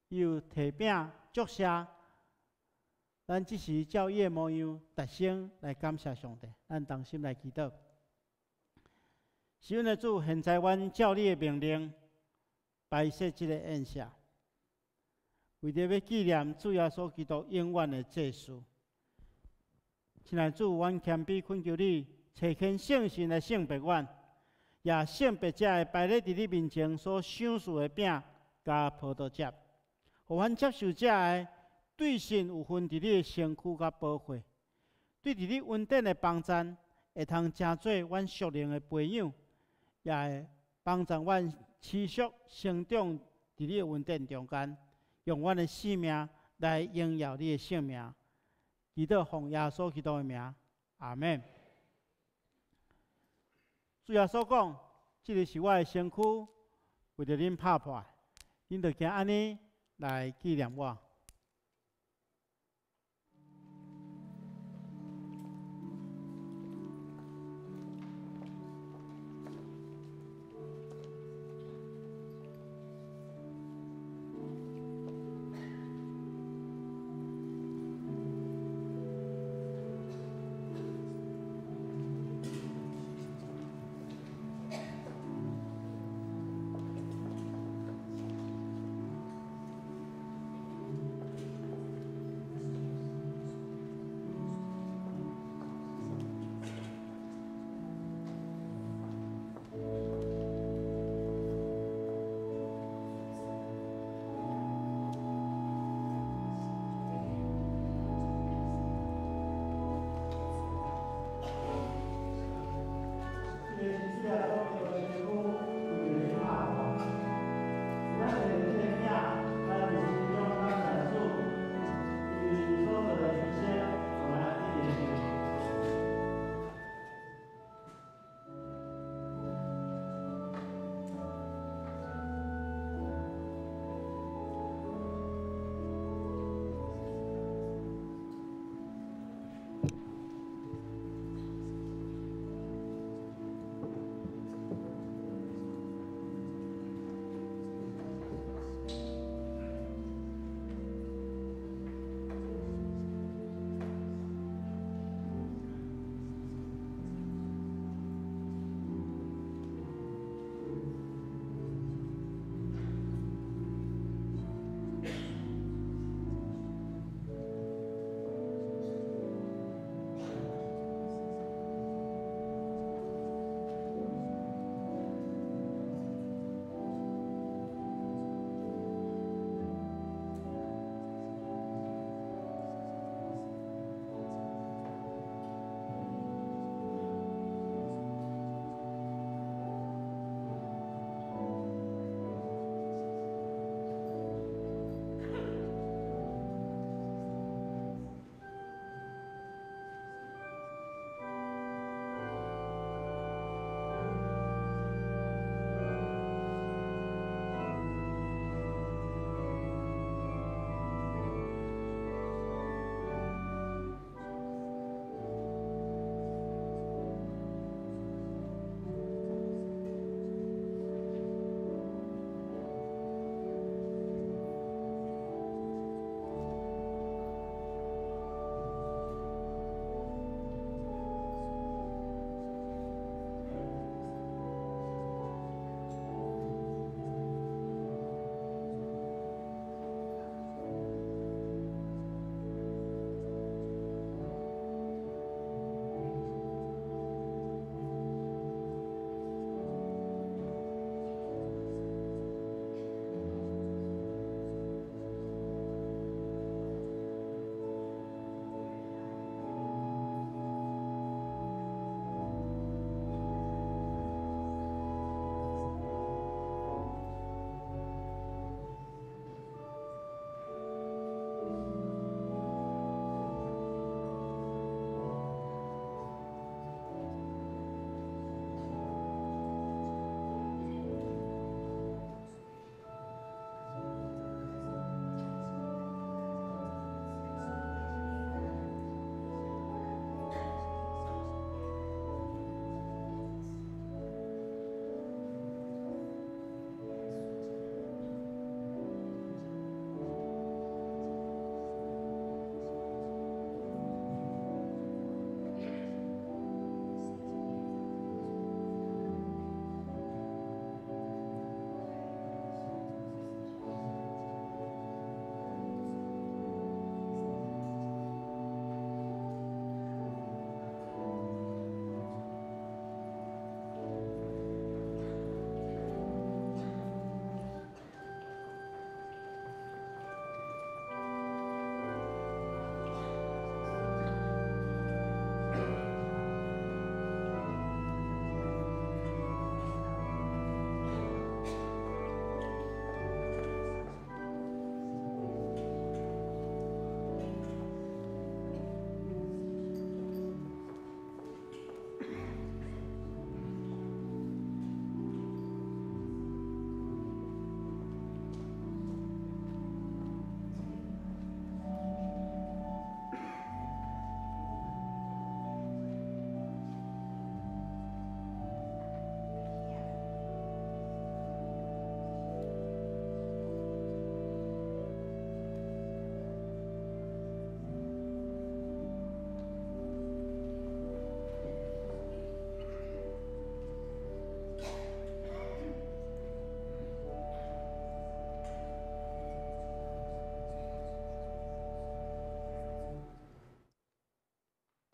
伊有提餅祝謝，咱這時照伊的模樣，大聲來感謝上帝。咱同心來祈禱。是阮的主，現在阮照你的命令，擺設這个宴席，為著欲紀念主耶穌基督永遠的祭司。親愛主，阮謙卑懇求你，差遣聖神來聖別阮，也聖別這个擺咧佇你面前所賞賜的餅佮葡萄汁，予阮接受這个對神有份佇你的身軀佮寶血，對佇你恩典的幫贊，會通成做阮屬靈的培養，也會幫助阮持續成長佇你的恩典中間，用阮的生命來榮耀你的聖名。祈禱奉耶穌基督的名，阿們。主耶穌講：這个是我的身軀，為著恁拍破，恁著行按呢來紀念我。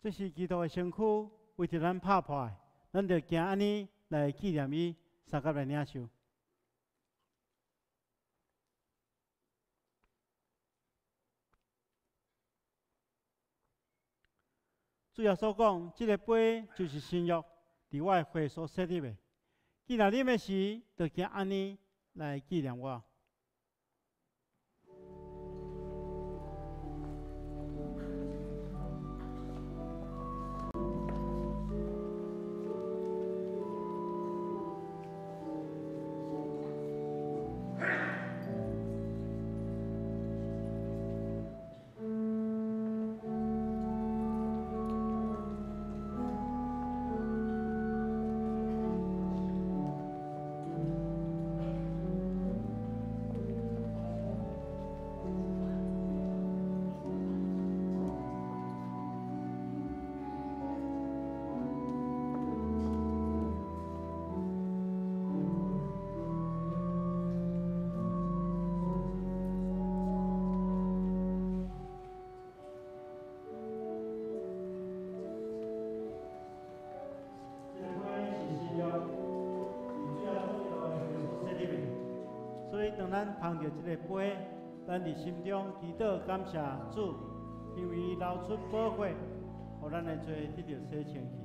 這是基督的身軀，為著咱拍破的，咱著行按呢來紀念伊，相佮來領受。主耶穌講：這个杯就是新約，佇我的血所設立的。既然啉的時，就行按呢來紀念我。咱捧著這个杯，咱佇心中祈禱感謝主，因為伊流出寶血，予咱的罪得著洗清去。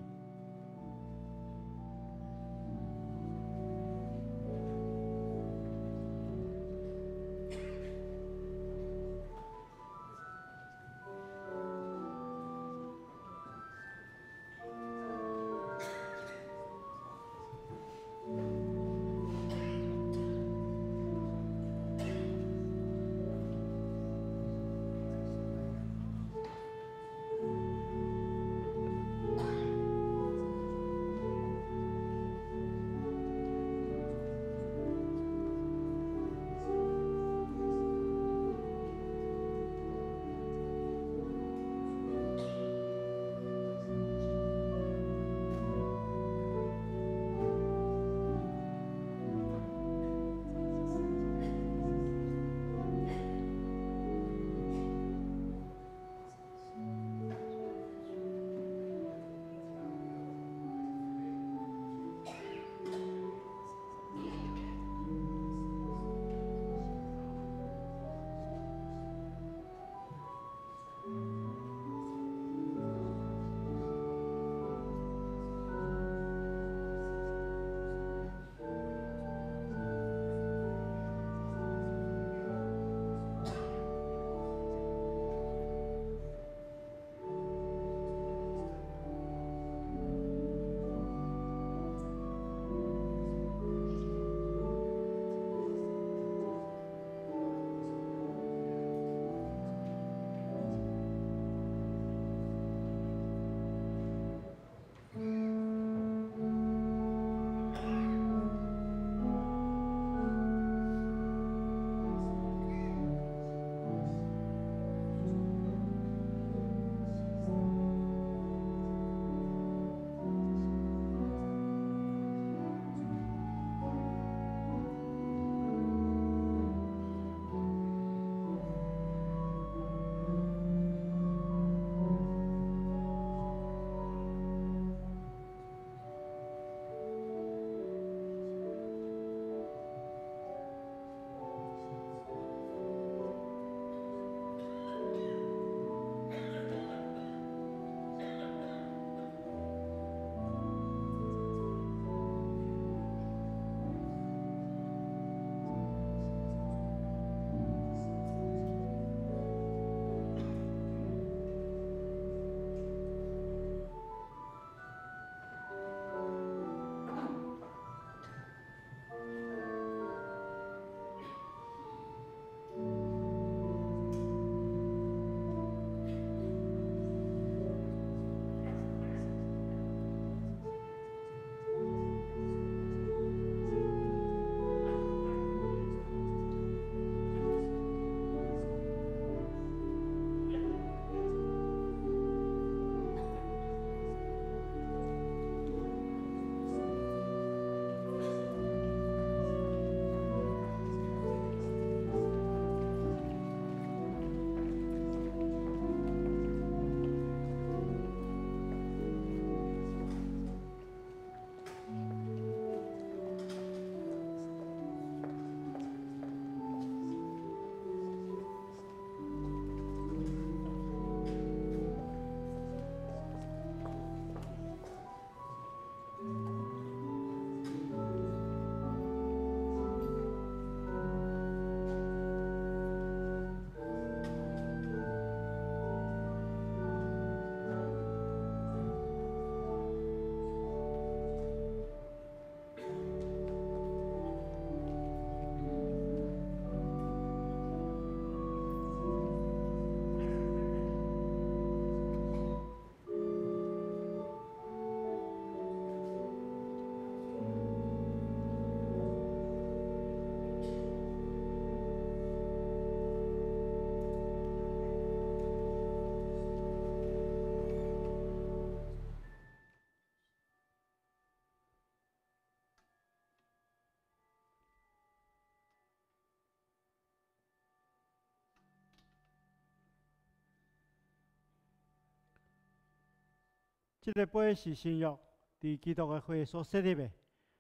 這个杯是新約，佇基督的血所設立的。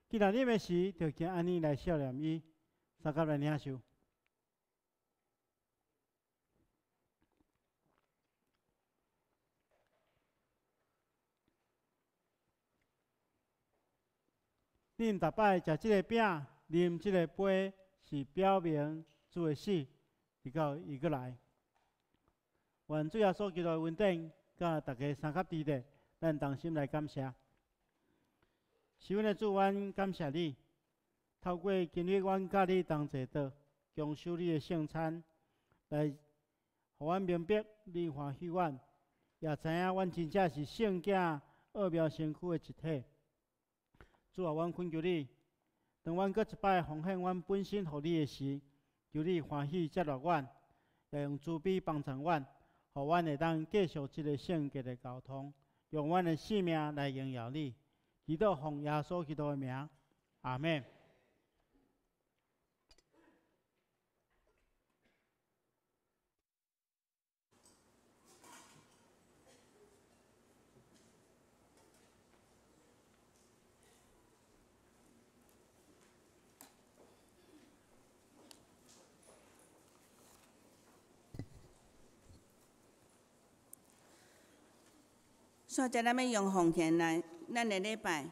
既然啉的時，就經按呢來紀念伊，相佮來領受。恁逐擺食這个餅，啉這个杯，是表明主的死，直到伊閣來。願主耶穌基督的恩典，佮大家相佮佇咧，咱同心來感謝。是阮的主，阮感謝你，透過今日阮佮你同齊桌，共守你的聖餐，來予阮明白你歡喜阮，也知影阮真正是聖囝奧妙身軀的一體。主啊，阮懇求你，當阮閣一擺奉獻阮本身予你的時，求你歡喜接納阮，也用慈悲幫助阮，予阮會當繼續這個聖潔的交通，用阮的性命來榮耀你。祈禱奉耶穌基督的名，阿們。煞才咱欲用奉獻來，咱的禮拜。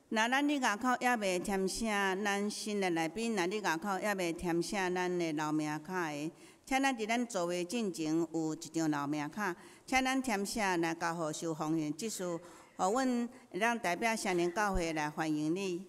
若咱佇外口猶未填寫咱新的來賓，若佇外口猶未填寫咱的留名卡的，請咱佇咱座位進前有一張留名卡，請咱填寫來交予收奉獻執事，予阮會當代表聖靈教會來歡迎你。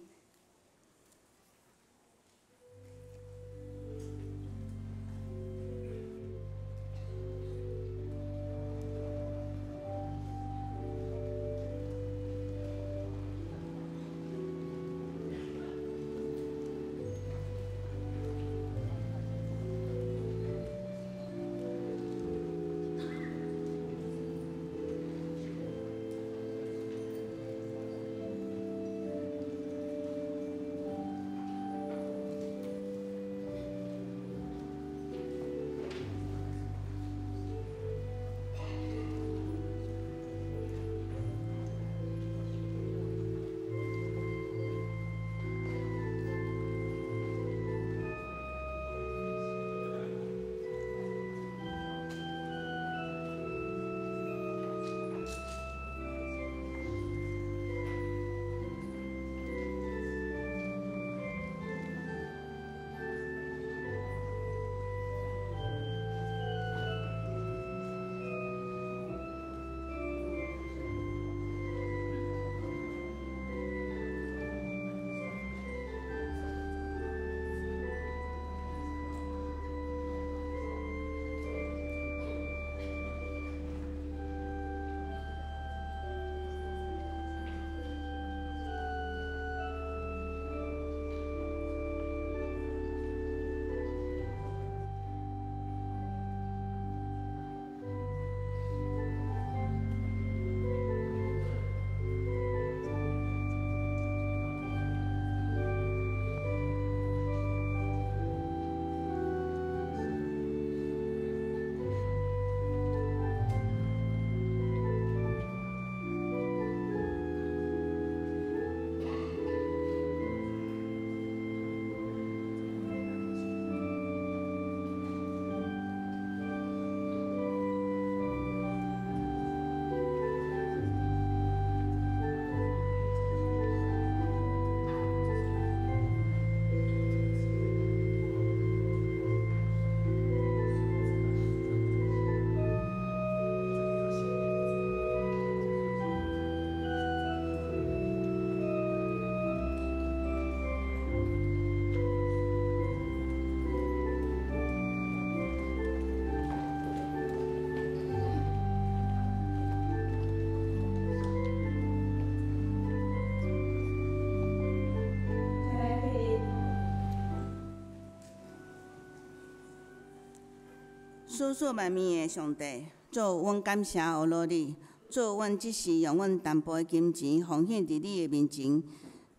賜賜萬物的上帝，主，阮感謝阿羅你。主，阮這時用阮淡薄的金錢奉獻佇你的面前，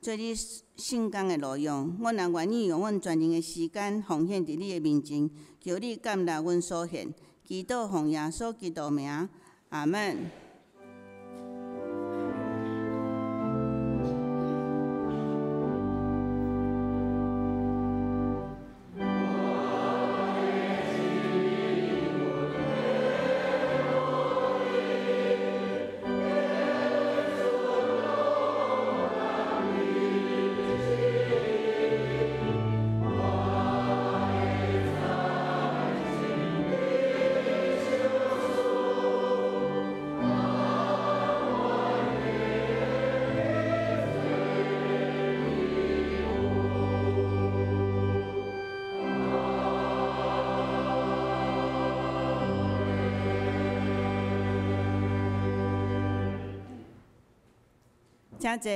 做你聖工的路用。阮也願意用阮全人的時間奉獻佇你的面前，求你接納阮所獻。祈禱奉耶穌基督名，阿們。請坐。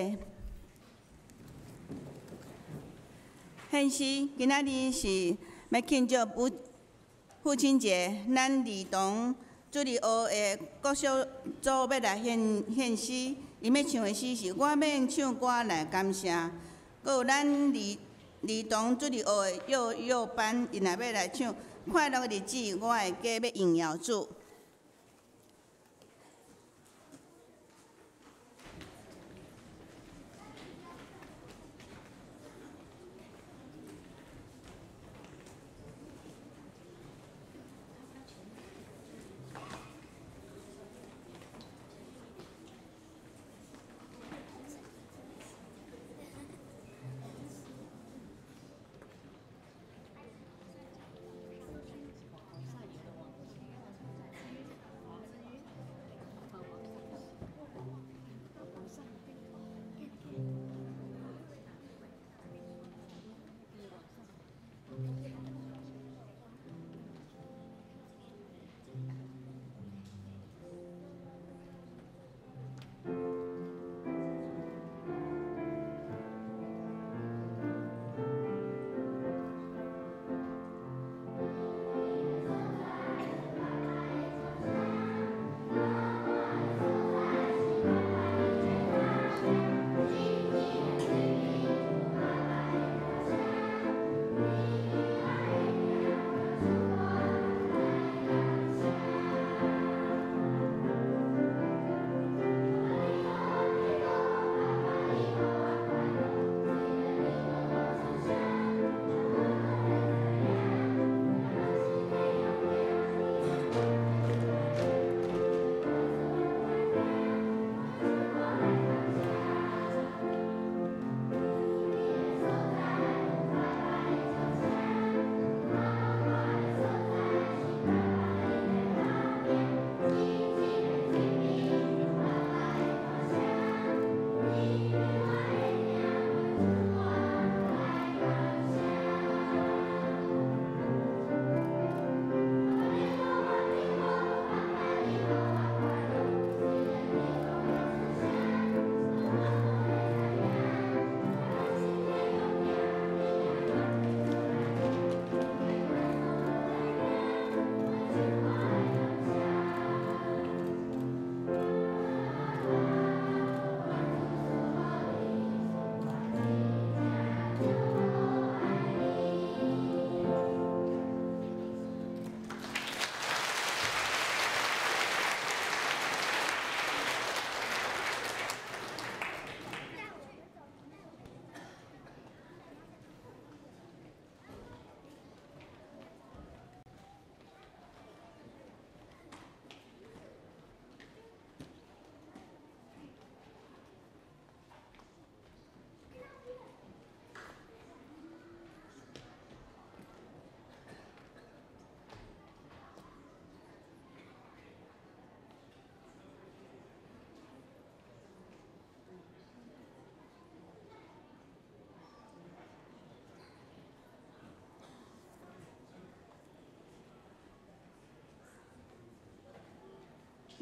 獻詩，今仔日是欲慶祝父親節，咱兒童主日學的國小組欲來獻詩，𪜶欲唱的詩是《我欲唱歌來感謝》。閣有咱兒童主日學的幼幼班，𪜶也欲來唱《快樂的日子》，我的家欲榮耀主。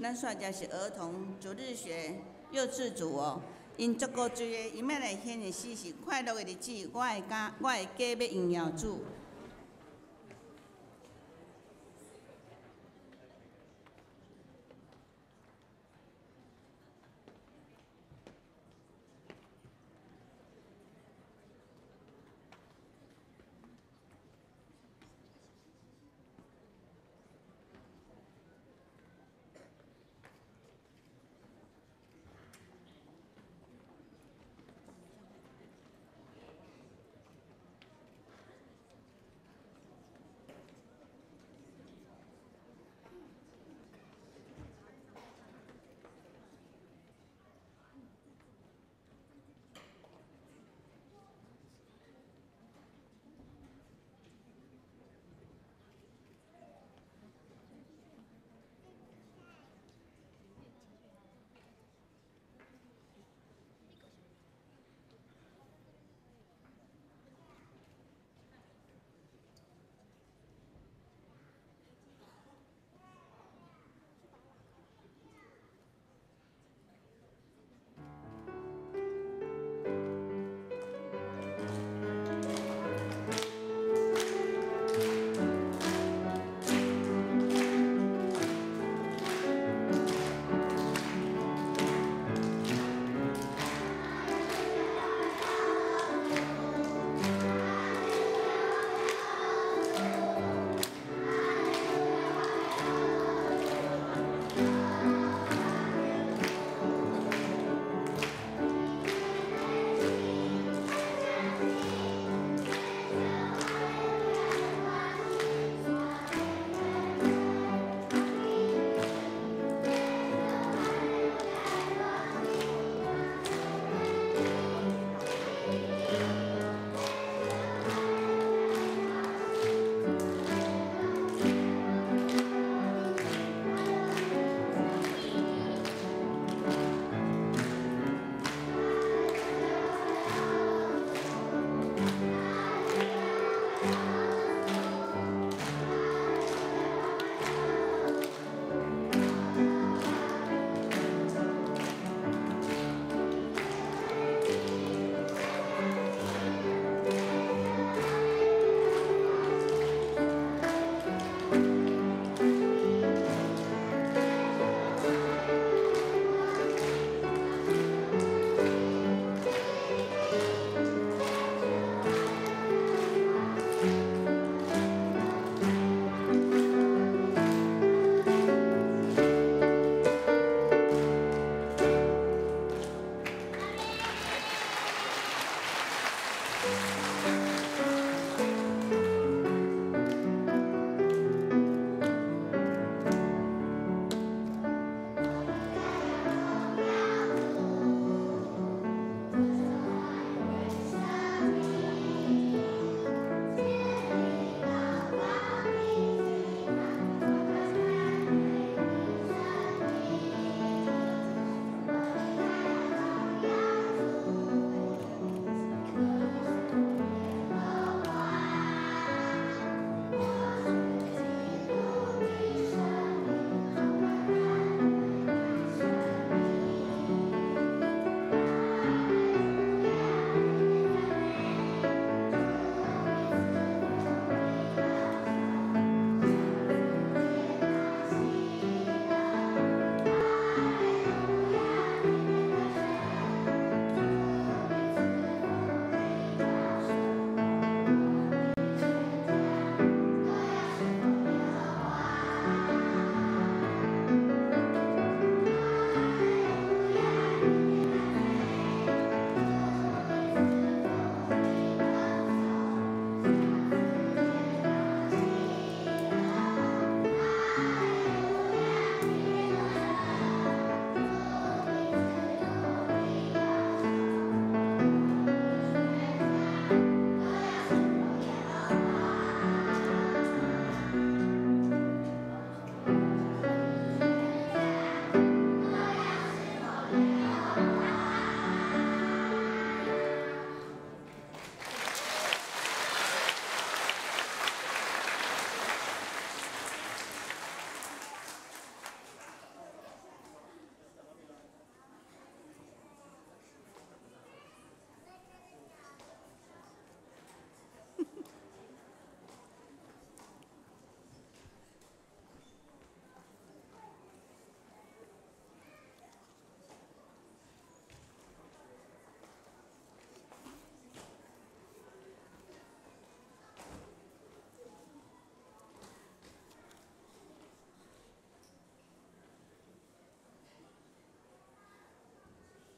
咱煞只是兒童主日學幼稚組哦，𪜶足古錐的，𪜶欲來獻的詩是《快樂的日子》，我的家，我的家欲榮耀主。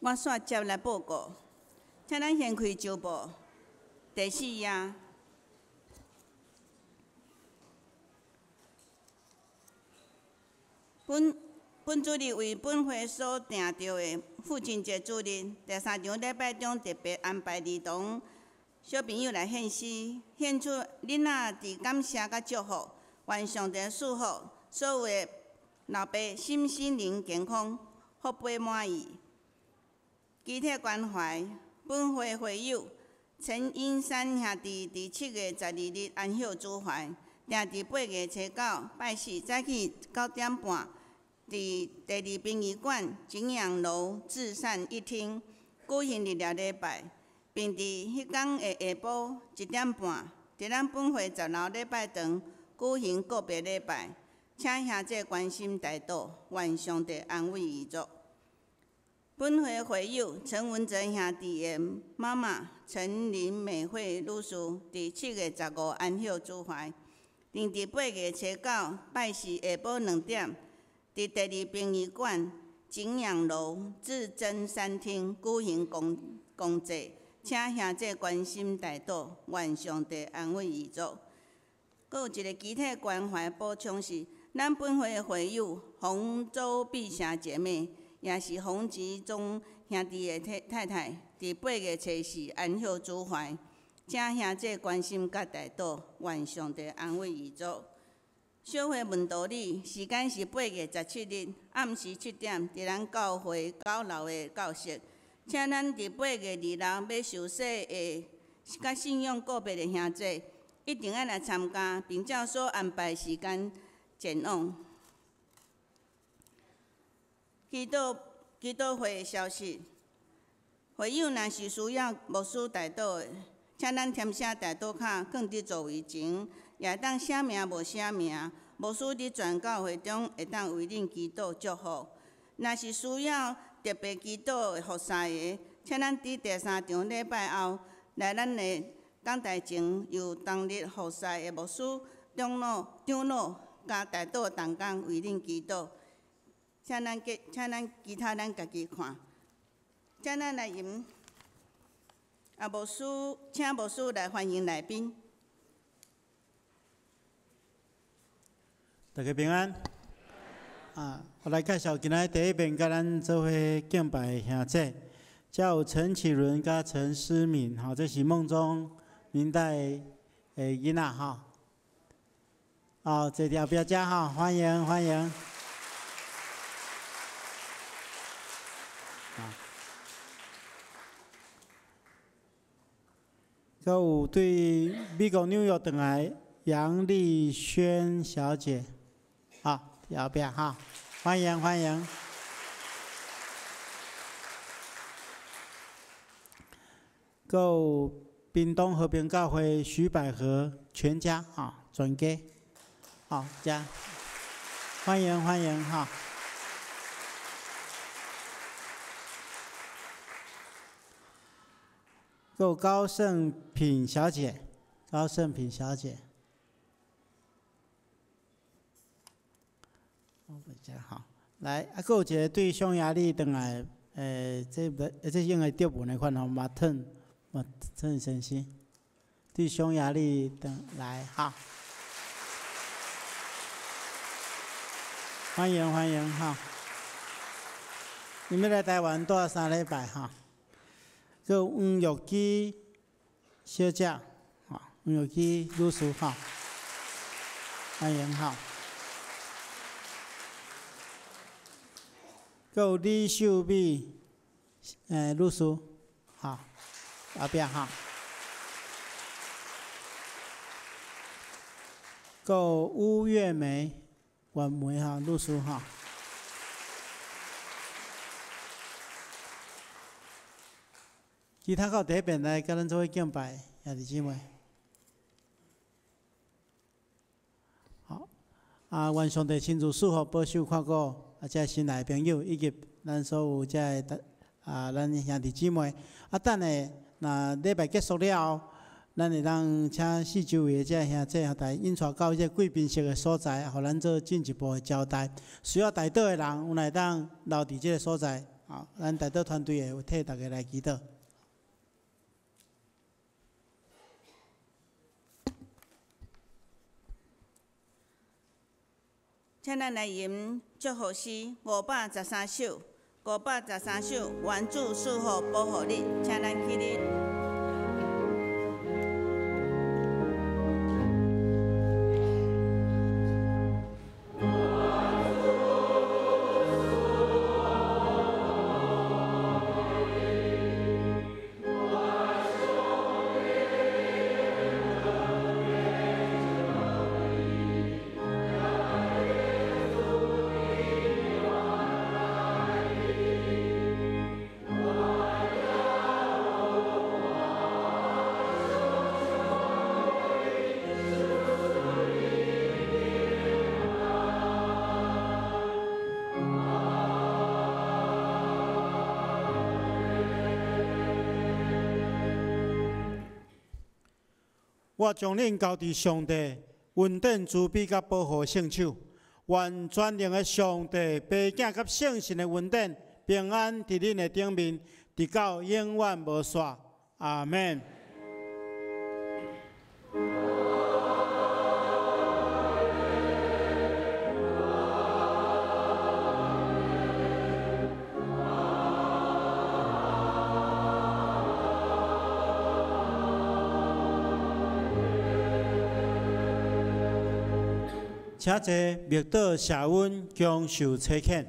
我煞接來報告，請咱掀開周報第四頁。本本主日為本會所訂著的父親節主日，第三場禮拜中特別安排兒童小朋友來獻詩，獻出囡仔佇感謝佮祝福，願上帝賜福所有的老爸身心靈健康，福杯滿溢。肢體關懷，本會會友陳英山兄弟佇7月12日安息主懷，定佇8月初9拜四早起9點半，佇第二殯儀館景陽樓至善一廳舉行日禮禮拜，並佇彼工的下晡1點半，佇咱本會10樓禮拜堂舉行告別禮拜，請兄弟關心代禱，願上帝安慰遺族。本會會友陳文哲兄弟的媽媽陳林美惠女士，佇7月15安息主懷，另佇8月初9拜四下晡2點，佇第二殯儀館景陽樓至真三廳舉行公公祭，請兄弟關心代禱，願上帝安慰遺族。閣有一個肢體關懷補充是，咱本會的會友洪周碧霞姐妹，也是洪吉忠兄弟的太太太，佇8月初4安息主懷，請兄弟關心佮代禱，願上帝安慰遺族。小會問道理，時間是8月17日暗時7點，佇咱教會9樓的教室。請咱佇8月26欲受洗的佮信仰告別的兄弟，一定愛來參加，並照所安排時間前往。祈禱祈禱會的消息，會友若是需要牧師代禱的，請咱填寫代禱卡，囥佇座位前，也會當寫名無寫名，牧師佇全教會中會當為恁祈禱祝福。若是需要特別祈禱的服侍的，請咱佇第三場禮拜後來咱的講台前，由當日服侍的牧師、長老、長老佮代禱同工為恁祈禱。請咱請咱其他咱家己看。請咱來吟。啊，牧師，請牧師來歡迎來賓。大家平安。啊，我來介紹今仔第一遍佮咱做伙敬拜的兄弟，遮有陳啟倫佮陳思敏，吼，這是夢中明代的囡仔吼。哦，坐佇後壁遮吼，歡迎歡迎。啊，閣有對美國紐約轉來楊麗萱小姐，啊，佇後壁哈，歡迎歡迎。閣有屏東和平教會徐百和全家，哈，全家，好，遮，歡迎歡迎哈。閣有高勝品小姐，高勝品小姐，好，來，啊，閣有一個對匈牙利轉來，這不，這應該德文的款吼，馬騰，馬騰先生，對匈牙利轉來，哈，歡迎歡迎哈，你們來台灣蹛3禮拜哈。閣有黃玉姬小姐，吼，黃玉姬女士，吼，歡迎吼。閣有李秀美，女士，吼，後壁吼。閣有吳月梅，月梅吼，女士吼。其他到第一遍來佮咱做伙敬拜，兄弟姊妹。好，啊，願上帝親自賜福、保守、看顧啊，這新來的朋友以及咱所有這个啊，咱兄弟姊妹。啊，等下若禮拜結束了後，咱會當請四周圍的這兄弟來引帶到這貴賓室的所在，予咱做進一步的交代。需要代禱的人，有會當留佇這个所在，好，咱代禱團隊會替大家來祈禱。請咱來吟祝福詩513首，513首，願主賜福保護你，請咱起立。我將恁交佇上帝恩典慈悲佮保護聖手，願全能的上帝、父子佮聖神的恩典平安佇恁的頂面，直到永遠無煞。阿們。請坐，默禱謝恩，享受差遣。